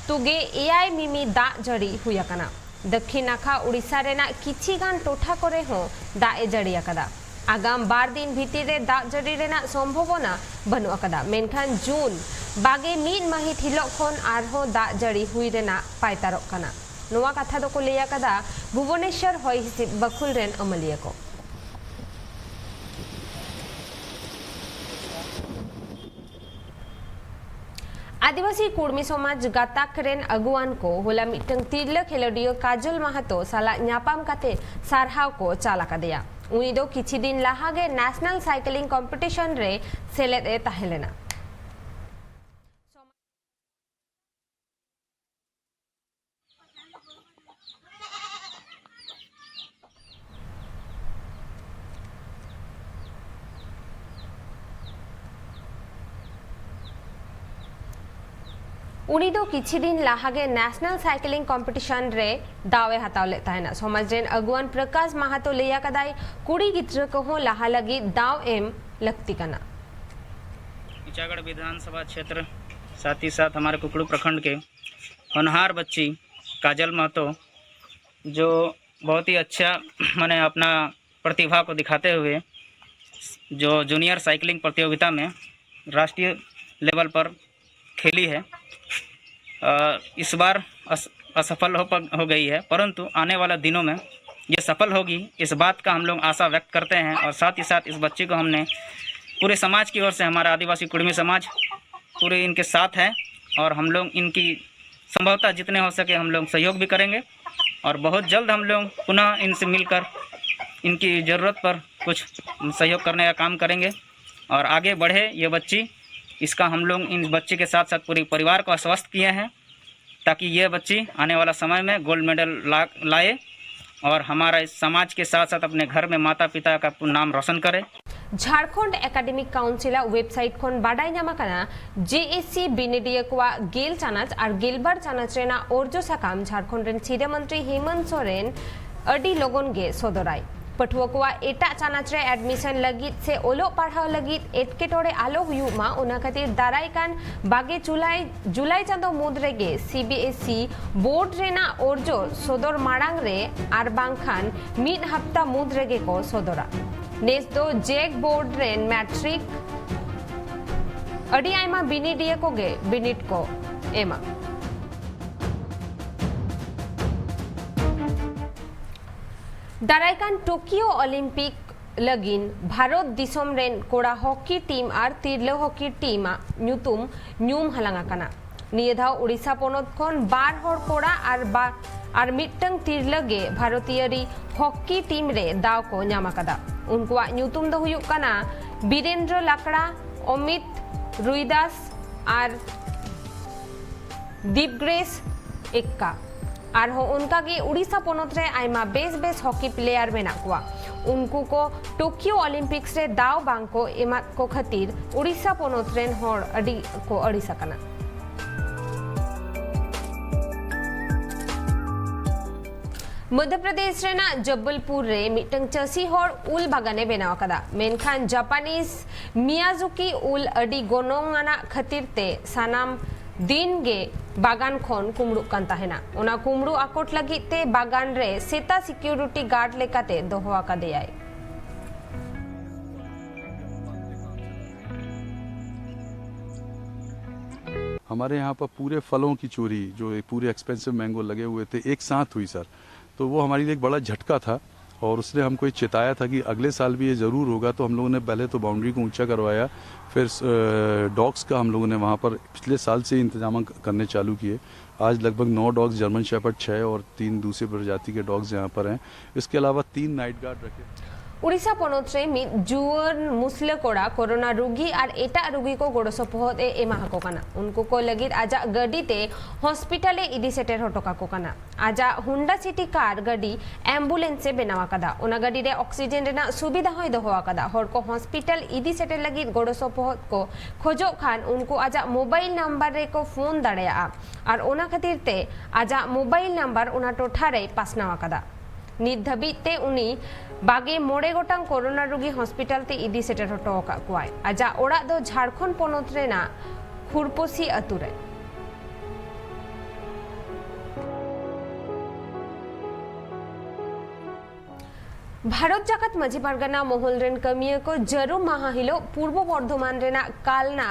ᱛᱩᱜᱮ ᱮᱭᱟᱭ ᱢᱤᱢᱤ ᱫᱟᱜ ᱡᱟᱹᱲᱤ ᱦᱩᱭ ᱟᱠᱟᱱᱟ᱾ ᱫᱟᱹᱠᱷᱤᱱ ᱱᱟᱠᱷᱟ ᱩᱲᱤᱥᱥᱟ ᱨᱮᱱᱟᱜ ᱠᱤᱪᱷᱤ ᱜᱟᱱ ᱴᱚᱴᱷᱟ ᱠᱚᱨᱮ ᱦᱚᱸ ᱫᱟᱜ ᱮ ᱡᱟᱹᱲᱤ ᱟᱠᱟᱫᱟ᱾ ᱟᱜᱟᱢ ᱵᱟᱨ ᱫᱤᱱ ᱵᱷᱤᱛᱤᱨ ᱨᱮ ᱫᱟᱜ ᱡᱟᱹᱲᱤ ᱨᱮᱱᱟᱜ ᱥᱚᱢᱵᱷᱚᱵᱚᱱᱟ ᱵᱟᱹᱱᱩᱜ ᱟᱠᱟᱫᱟ, ᱢᱮᱱᱠᱷᱟᱱ ᱡᱩᱱ ᱵᱟᱜᱮ ᱢᱤᱫ ᱢᱟᱹᱦᱤᱛ ᱦᱤᱞᱚᱜ ᱠᱷᱚᱱ ᱟᱨᱦᱚᱸ ᱫᱟᱜ ᱡᱟᱹᱲᱤ ᱦᱩᱭ ᱨᱮᱱᱟᱜ ᱯᱟᱭᱛᱟᱨᱚᱜ ᱠᱟᱱᱟ᱾ ᱱᱚᱣᱟ ᱠᱟᱛᱷᱟ ᱫᱚᱠᱚ ᱞᱟᱹᱭ ᱟᱠᱟᱫᱟ ᱵᱷᱩᱵᱚᱱᱮᱥᱚᱨ ᱦᱚᱭ ᱦᱤᱸᱥᱤᱫ ᱵᱟᱹᱠᱷᱩᱞ ᱨᱮᱱ ᱟᱹᱢᱟᱹᱞᱤᱭᱟᱹ ᱠᱚ᱾ ᱟᱹᱫᱤᱵᱟᱹᱥᱤ ᱠᱩᱲᱢᱤ ᱥᱚᱢᱟᱡᱽ ᱜᱟᱛᱟᱠ ᱨᱮᱱ ᱟᱹᱜᱩᱣᱟᱱ ᱠᱚ ᱦᱚᱞᱟ ᱢᱤᱫᱴᱟᱝ ᱛᱤᱨᱞᱟᱹ ᱠᱷᱮᱞᱳᱰᱤᱭᱟᱹ ᱠᱟᱡᱚᱞ ᱢᱟᱦᱟᱛᱚ ᱥᱟᱞᱟᱜ ᱧᱟᱯᱟᱢ ᱠᱟᱛᱮ ᱥᱟᱨᱦᱟᱣ ᱠᱚ ᱪᱟᱞ ᱟᱠᱟᱫᱮᱭᱟ᱾ ᱩᱱᱤ ᱫᱚ ᱠᱤᱪᱷᱤ ᱫᱤᱱ ᱞᱟᱦᱟ ᱜᱮ ᱱᱮᱥᱱᱟᱞ ᱥᱟᱭᱠᱞᱤᱝ ᱠᱚᱢᱯᱤᱴᱤᱥᱚᱱ ᱨᱮ ᱥᱮᱞᱮᱫ ᱮ ᱛᱟᱦᱮᱸ ᱞᱮᱱᱟ᱾ ᱩᱱᱤ ᱫᱚ ᱠᱤᱪᱷᱤ ᱫᱤᱱ ᱞᱟᱦᱟ ᱜᱮ ᱱᱮᱥᱱᱟᱞ ᱥᱟᱭᱠᱞᱤᱝ ᱠᱚᱢᱯᱤᱴᱤᱥᱚᱱ ᱨᱮ ᱫᱟᱣ ᱮ ᱦᱟᱛᱟᱣ ᱞᱮᱫ ᱛᱟᱦᱮᱱᱟ᱾ ᱥᱚᱢᱟᱡᱽ ᱨᱮᱱ ᱟᱹᱜᱩᱣᱟᱹᱱ ᱯᱨᱚᱠᱟᱥ ᱢᱟᱦᱟᱛᱚ ᱞᱟᱹᱭ ᱟᱠᱟᱫᱟᱭ, ᱠᱩᱲᱤ ᱜᱤᱫᱽᱨᱟᱹ ᱠᱚᱦᱚᱸ ᱞᱟᱦᱟ ᱞᱟᱹᱜᱤᱫ ᱫᱟᱣ ᱮᱢ ᱞᱟᱹᱠᱛᱤ ᱠᱟᱱᱟ᱾ टीचागढ़ विधानसभा क्षेत्र, साथ ही साथ हमारे कुकड़ू प्रखंड के होनहार बच्ची काजल महतो, जो बहुत ही अच्छा, मैंने अपना प्रतिभा को दिखाते हुए जो जूनियर साइकिलिंग प्रतियोगिता में राष्ट्रीय लेवल पर खेली है, अ, इस बार अस-, असफल हो प-, हो गई है, परंतु आने वाला दिनों में ये सफल होगी, इस बात का हम लोग आशा व्यक्त करते हैं। और साथ ही साथ इस बच्ची को हमने पूरे समाज की ओर से, हमारा आदिवासी कुड़मी समाज पूरे इनके साथ है और हम लोग इनकी संभवतः जितने हो सके हम लोग सहयोग भी करेंगे और बहुत जल्द हम लोग पुनः इनसे मिलकर इनकी ज़रूरत पर कुछ सहयोग करने का काम करेंगे और आगे बढ़े ये बच्ची। इसका हम लोग इन बच्ची के साथ साथ पूरे परिवार को आश्वस्त किए हैं, ताकि ये बच्ची आने वाला समय में गोल्ड मेडल ला, लाए और हमारा इस समाज के साथ साथ अपने घर में माता पिता का नाम रोशन करे। ᱡᱷᱟᱲᱠᱷᱚᱸᱰ ᱮᱠᱟᱰᱮᱢᱤᱠ ᱠᱟᱣᱩᱱᱥᱤᱞᱟᱜ ᱣᱮᱵᱥᱟᱭᱤᱴ ᱠᱷᱚᱱ ᱵᱟᱰᱟᱭ ᱧᱟᱢ ᱟᱠᱟᱱᱟ, ᱡᱮ ᱮᱥ ᱥᱤ ᱵᱤᱱᱤᱰᱤᱭᱟᱹ ᱠᱚᱣᱟᱜ ᱜᱮᱞ ᱪᱟᱱᱟᱪ ᱟᱨ ᱜᱮᱞᱵᱟᱨ ᱪᱟᱱᱟᱪ ᱨᱮᱱᱟᱜ ᱚᱨᱡᱚ ᱥᱟᱠᱟᱢ ᱡᱷᱟᱲᱠᱷᱚᱸᱰ ᱨᱮᱱ ᱥᱤᱨᱟᱹ ᱢᱚᱱᱛᱨᱤ ᱦᱮᱢᱚᱱᱛ ᱥᱚᱨᱮᱱ ᱟᱹᱰᱤ ᱞᱚᱜᱚᱱ ᱜᱮ ᱥᱚᱫᱚᱨᱟᱭ᱾ ᱯᱟᱹᱴᱷᱩᱣᱟᱹ ᱠᱚᱣᱟᱜ ᱮᱴᱟᱜ ᱪᱟᱱᱟᱪ ᱨᱮ admission ᱞᱟᱹᱜᱤᱫ ᱥᱮ ᱚᱞᱚᱜ ᱯᱟᱲᱦᱟᱣ ᱞᱟᱹᱜᱤᱫ ᱮᱴᱠᱮᱴᱚᱬᱮ ᱟᱞᱚ ᱦᱩᱭᱩᱜ ᱢᱟ, ᱚᱱᱟ ᱠᱷᱟᱹᱛᱤᱨ ᱫᱟᱨᱟᱭ ᱠᱟᱱ ᱵᱟᱜᱮ ᱡᱩᱞᱟᱭ, ᱡᱩᱞᱟᱭ ᱪᱟᱸᱫᱚ ᱢᱩᱫᱽ ᱨᱮᱜᱮ CBSE ᱵᱳᱨᱰ ᱨᱮᱱᱟᱜ ᱚᱨᱡᱚ ᱥᱚᱫᱚᱨ ᱢᱟᱲᱟᱝ ᱨᱮ ᱟᱨ ᱵᱟᱝᱠᱷᱟᱱ ᱢᱤᱫ ᱦᱟᱯᱛᱟ ᱢᱩᱫᱽ ᱨᱮᱜᱮ ᱠᱚ ᱥᱚᱫᱚᱨᱟ᱾ ᱱᱮᱥ ᱫᱚ ᱡᱮᱠ ᱵᱳᱨᱰ ᱨᱮᱱ ᱢᱮᱴᱨᱤᱠ ᱟᱹᱰᱤ ᱟᱭᱢᱟ ᱵᱤᱱᱤᱰᱤᱭᱟᱹ ᱠᱚᱜᱮ ᱵᱤᱱᱤᱰ ᱠᱚ ᱮᱢᱟ᱾ ᱫᱟᱨᱟᱭ ᱠᱟᱱ ᱴᱳᱠᱤᱭᱳ ᱚᱞᱤᱢᱯᱤᱠ ᱞᱟᱹᱜᱤᱫ ᱵᱷᱟᱨᱚᱛ ᱫᱤᱥᱚᱢ ᱨᱮᱱ ᱠᱚᱲᱟ ᱦᱚᱠᱤ ᱴᱤᱢ ᱟᱨ ᱛᱤᱨᱞᱟᱹ ᱦᱚᱠᱤ ᱴᱤᱢ ᱟᱜ ᱧᱩᱛᱩᱢ ᱧᱩᱢ ᱦᱟᱞᱟᱝ ᱟᱠᱟᱱᱟ᱾ ᱱᱤᱭᱟᱹ ᱫᱷᱟᱣ ᱳᱰᱤᱥᱟ ᱯᱚᱱᱚᱛ ᱠᱷᱚᱱ ᱵᱟᱨ ᱦᱚᱲ ᱠᱚᱲᱟ ᱟᱨ ᱵᱟ-, ᱟᱨ ᱢᱤᱫᱴᱟᱝ ᱛᱤᱨᱞᱟᱹ ᱜᱮ ᱵᱷᱟᱨᱚᱛᱤᱭᱟᱹᱨᱤ ᱦᱚᱠᱤ ᱴᱤᱢ ᱨᱮ ᱫᱟᱣ ᱠᱚ ᱧᱟᱢ ᱟᱠᱟᱫᱟ᱾ ᱩᱱᱠᱩᱣᱟᱜ ᱧᱩᱛᱩᱢ ᱫᱚ ᱦᱩᱭᱩᱜ ᱠᱟᱱᱟ ᱵᱤᱨᱮᱱᱫᱨᱚ ᱞᱟᱠᱲᱟ, ᱚᱢᱤᱛ ᱨᱩᱭᱫᱟᱥ ᱟᱨ ᱫᱤᱯᱜᱨᱮᱥ ᱮᱠᱠᱟ᱾ ᱟᱨᱦᱚᱸ ᱚᱱᱠᱟᱜᱮ ᱩᱰᱤᱥᱟ ᱯᱚᱱᱚᱛ ᱨᱮ ᱟᱭᱢᱟ ᱵᱮᱥ ᱵᱮᱥ ᱦᱚᱠᱤ ᱯᱞᱮᱭᱟᱨ ᱢᱮᱱᱟᱜ ᱠᱚᱣᱟ᱾ ᱩᱱᱠᱩ ᱠᱚ ᱴᱳᱠᱤᱭᱳ ᱚᱞᱤᱢᱯᱤᱠᱥ ᱨᱮ ᱫᱟᱣ ᱵᱟᱝ ᱠᱚ ᱮᱢᱟᱫ ᱠᱚ ᱠᱷᱟᱹᱛᱤᱨ ᱩᱰᱤᱥᱟ ᱯᱚᱱᱚᱛ ᱨᱮᱱ ᱦᱚᱲ ᱟᱹᱰᱤ ᱠᱚ ᱟᱹᱲᱤᱥ ᱟᱠᱟᱱᱟ᱾ ᱢᱚᱫᱷᱭᱚ ᱯᱨᱚᱫᱮᱥ ᱨᱮᱱᱟᱜ ᱡᱚᱵᱵᱚᱞᱯᱩᱨ ᱨᱮ ᱢᱤᱫᱴᱟᱝ ᱪᱟᱹᱥᱤ ᱦᱚᱲ ᱩᱞ ᱵᱟᱜᱟᱱᱮ ᱵᱮᱱᱟᱣ ᱟᱠᱟᱫᱟ, ᱢᱮᱱᱠᱷᱟᱱ ᱡᱟᱯᱟᱱᱤᱡᱽ ᱢᱤᱭᱟᱡᱩᱠᱤ ᱩᱞ ᱟᱹᱰᱤ ᱜᱚᱱᱚᱝ ᱟᱱᱟᱜ ᱠᱷᱟᱹᱛᱤᱨ ᱛᱮ ᱥᱟᱱᱟᱢ ᱫᱤᱱ ᱜᱮ ᱵᱟᱜᱟᱱ ᱠᱷᱚᱱ ᱠᱩᱢᱲᱩᱜ ᱠᱟᱱ ᱛᱟᱦᱮᱱᱟ᱾ ᱚᱱᱟ ᱠᱩᱢᱲᱩ ᱟᱠᱚᱴ ᱞᱟᱹᱜᱤᱫ ᱛᱮ ᱵᱟᱜᱟᱱ ᱨᱮ ᱥᱮᱛᱟ ᱥᱤᱠᱤᱭᱩᱨᱤᱴᱤ ᱜᱟᱨᱰ ᱞᱮᱠᱟᱛᱮ ᱫᱚᱦᱚ ᱟᱠᱟᱫᱮᱭᱟᱭ᱾ हमारे यहाँ पर पूरे फलों की चोरी, जो ये पूरे एक्सपेंसिव मैंगो लगे हुए थे, एक साथ हुई सर। तो वो हमारे लिए एक बड़ा झटका था और उसने हमको ये चेताया था कि अगले साल भी ये ज़रूर होगा। तो हम लोगों ने पहले तो बाउंड्री को ऊंचा करवाया, फिर डॉग्स का हम लोगों ने वहाँ पर पिछले साल से ही इंतजाम करने चालू किए। आज लगभग नौ डॉग्स, जर्मन शेफर्ड छः और तीन दूसरे प्रजाति के डॉग्स यहाँ पर हैं। इसके अलावा तीन नाइट गार्ड रखे। ᱳᱰᱤᱥᱟ ᱯᱚᱱᱚᱛ ᱨᱮ ᱢᱤᱫ ᱡᱩᱣᱟᱹᱱ ᱢᱩᱥᱞᱟᱹ ᱠᱚᱲᱟ ᱠᱳᱨᱳᱱᱟ ᱨᱩᱜᱤ ᱟᱨ ᱮᱴᱟᱜ ᱨᱩᱜᱤ ᱠᱚ ᱜᱚᱲᱚ ᱥᱚᱯᱚᱦᱚᱫ ᱮ ᱮᱢᱟ ᱟᱠᱚ ᱠᱟᱱᱟ᱾ ᱩᱱᱠᱩ ᱠᱚ ᱞᱟᱹᱜᱤᱫ ᱟᱡᱟᱜ ᱜᱟᱹᱰᱤ ᱛᱮ ᱦᱚᱥᱯᱤᱴᱟᱞ ᱮ ᱤᱫᱤ ᱥᱮᱴᱮᱨ ᱦᱚᱴᱚ ᱠᱟᱠᱚ ᱠᱟᱱᱟ᱾ ᱟᱡᱟᱜ ᱦᱳᱱᱰᱟ ᱥᱤᱴᱤ ᱠᱟᱨ ᱜᱟᱹᱰᱤ ᱮᱢᱵᱩᱞᱮᱱᱥ ᱮ ᱵᱮᱱᱟᱣ ᱟᱠᱟᱫᱟ᱾ ᱚᱱᱟ ᱜᱟᱹᱰᱤ ᱨᱮ ᱚᱠᱥᱤᱡᱮᱱ ᱨᱮᱱᱟᱜ ᱥᱩᱵᱤᱫᱷᱟ ᱦᱚᱸᱭ ᱫᱚᱦᱚ ᱟᱠᱟᱫᱟ᱾ ᱦᱚᱲ ᱠᱚ ᱦᱚᱥᱯᱤᱴᱟᱞ ᱤᱫᱤ ᱥᱮᱴᱮᱨ ᱞᱟᱹᱜᱤᱫ ᱜᱚᱲᱚ ᱥᱚᱯᱚᱦᱚᱫ ᱠᱚ ᱠᱷᱚᱡᱚᱜ ᱠᱷᱟᱱ, ᱩᱱᱠᱩ ᱟᱡᱟᱜ ᱢᱳᱵᱟᱭᱤᱞ ᱱᱟᱢᱵᱟᱨ ᱨᱮᱠᱚ ᱯᱷᱳᱱ ᱫᱟᱲᱮᱭᱟᱜᱼᱟ ᱟᱨ ᱚᱱᱟ ᱠᱷᱟᱹᱛᱤᱨ ᱛᱮ ᱟᱡᱟᱜ ᱢᱳᱵᱟᱭᱤᱞ ᱱᱟᱢᱵᱟᱨ ᱚᱱᱟ ᱴᱚᱴᱷᱟ ᱨᱮᱭ ᱯᱟᱥᱱᱟᱣ ᱟᱠᱟᱫᱟ᱾ ᱱᱤᱛ ᱫᱷᱟᱹᱵᱤᱡ ᱛᱮ ᱩᱱᱤ ᱵᱟᱜᱮ ᱢᱚᱬᱮ ᱜᱚᱴᱟᱝ ᱠᱳᱨᱳᱱᱟ ᱨᱩᱜᱤ ᱦᱚᱥᱯᱤᱴᱟᱞ ᱛᱮ ᱤᱫᱤ ᱥᱮᱴᱮᱨ ᱦᱚᱴᱚ ᱟᱠᱟᱫ ᱠᱚᱣᱟᱭ᱾ ᱟᱡᱟᱜ ᱚᱲᱟᱜ ᱫᱚ ᱡᱷᱟᱲᱠᱷᱚᱸᱰ ᱯᱚᱱᱚᱛ ᱨᱮᱱᱟᱜ ᱠᱷᱩᱨᱯᱚᱥᱤ ᱟᱹᱛᱩ ᱨᱮ᱾ ᱵᱷᱟᱨᱚᱛ ᱡᱟᱠᱟᱛ ᱢᱟᱹᱡᱷᱤ ᱯᱟᱨᱜᱟᱱᱟ ᱢᱚᱦᱚᱞ ᱨᱮᱱ ᱠᱟᱹᱢᱤᱭᱟᱹ ᱠᱚ ᱡᱟᱹᱨᱩᱢ ᱢᱟᱦᱟ ᱦᱤᱞᱳᱜ ᱯᱩᱨᱵᱚ ᱵᱚᱨᱫᱷᱚᱢᱟᱱ ᱨᱮᱱᱟᱜ ᱠᱟᱞᱱᱟ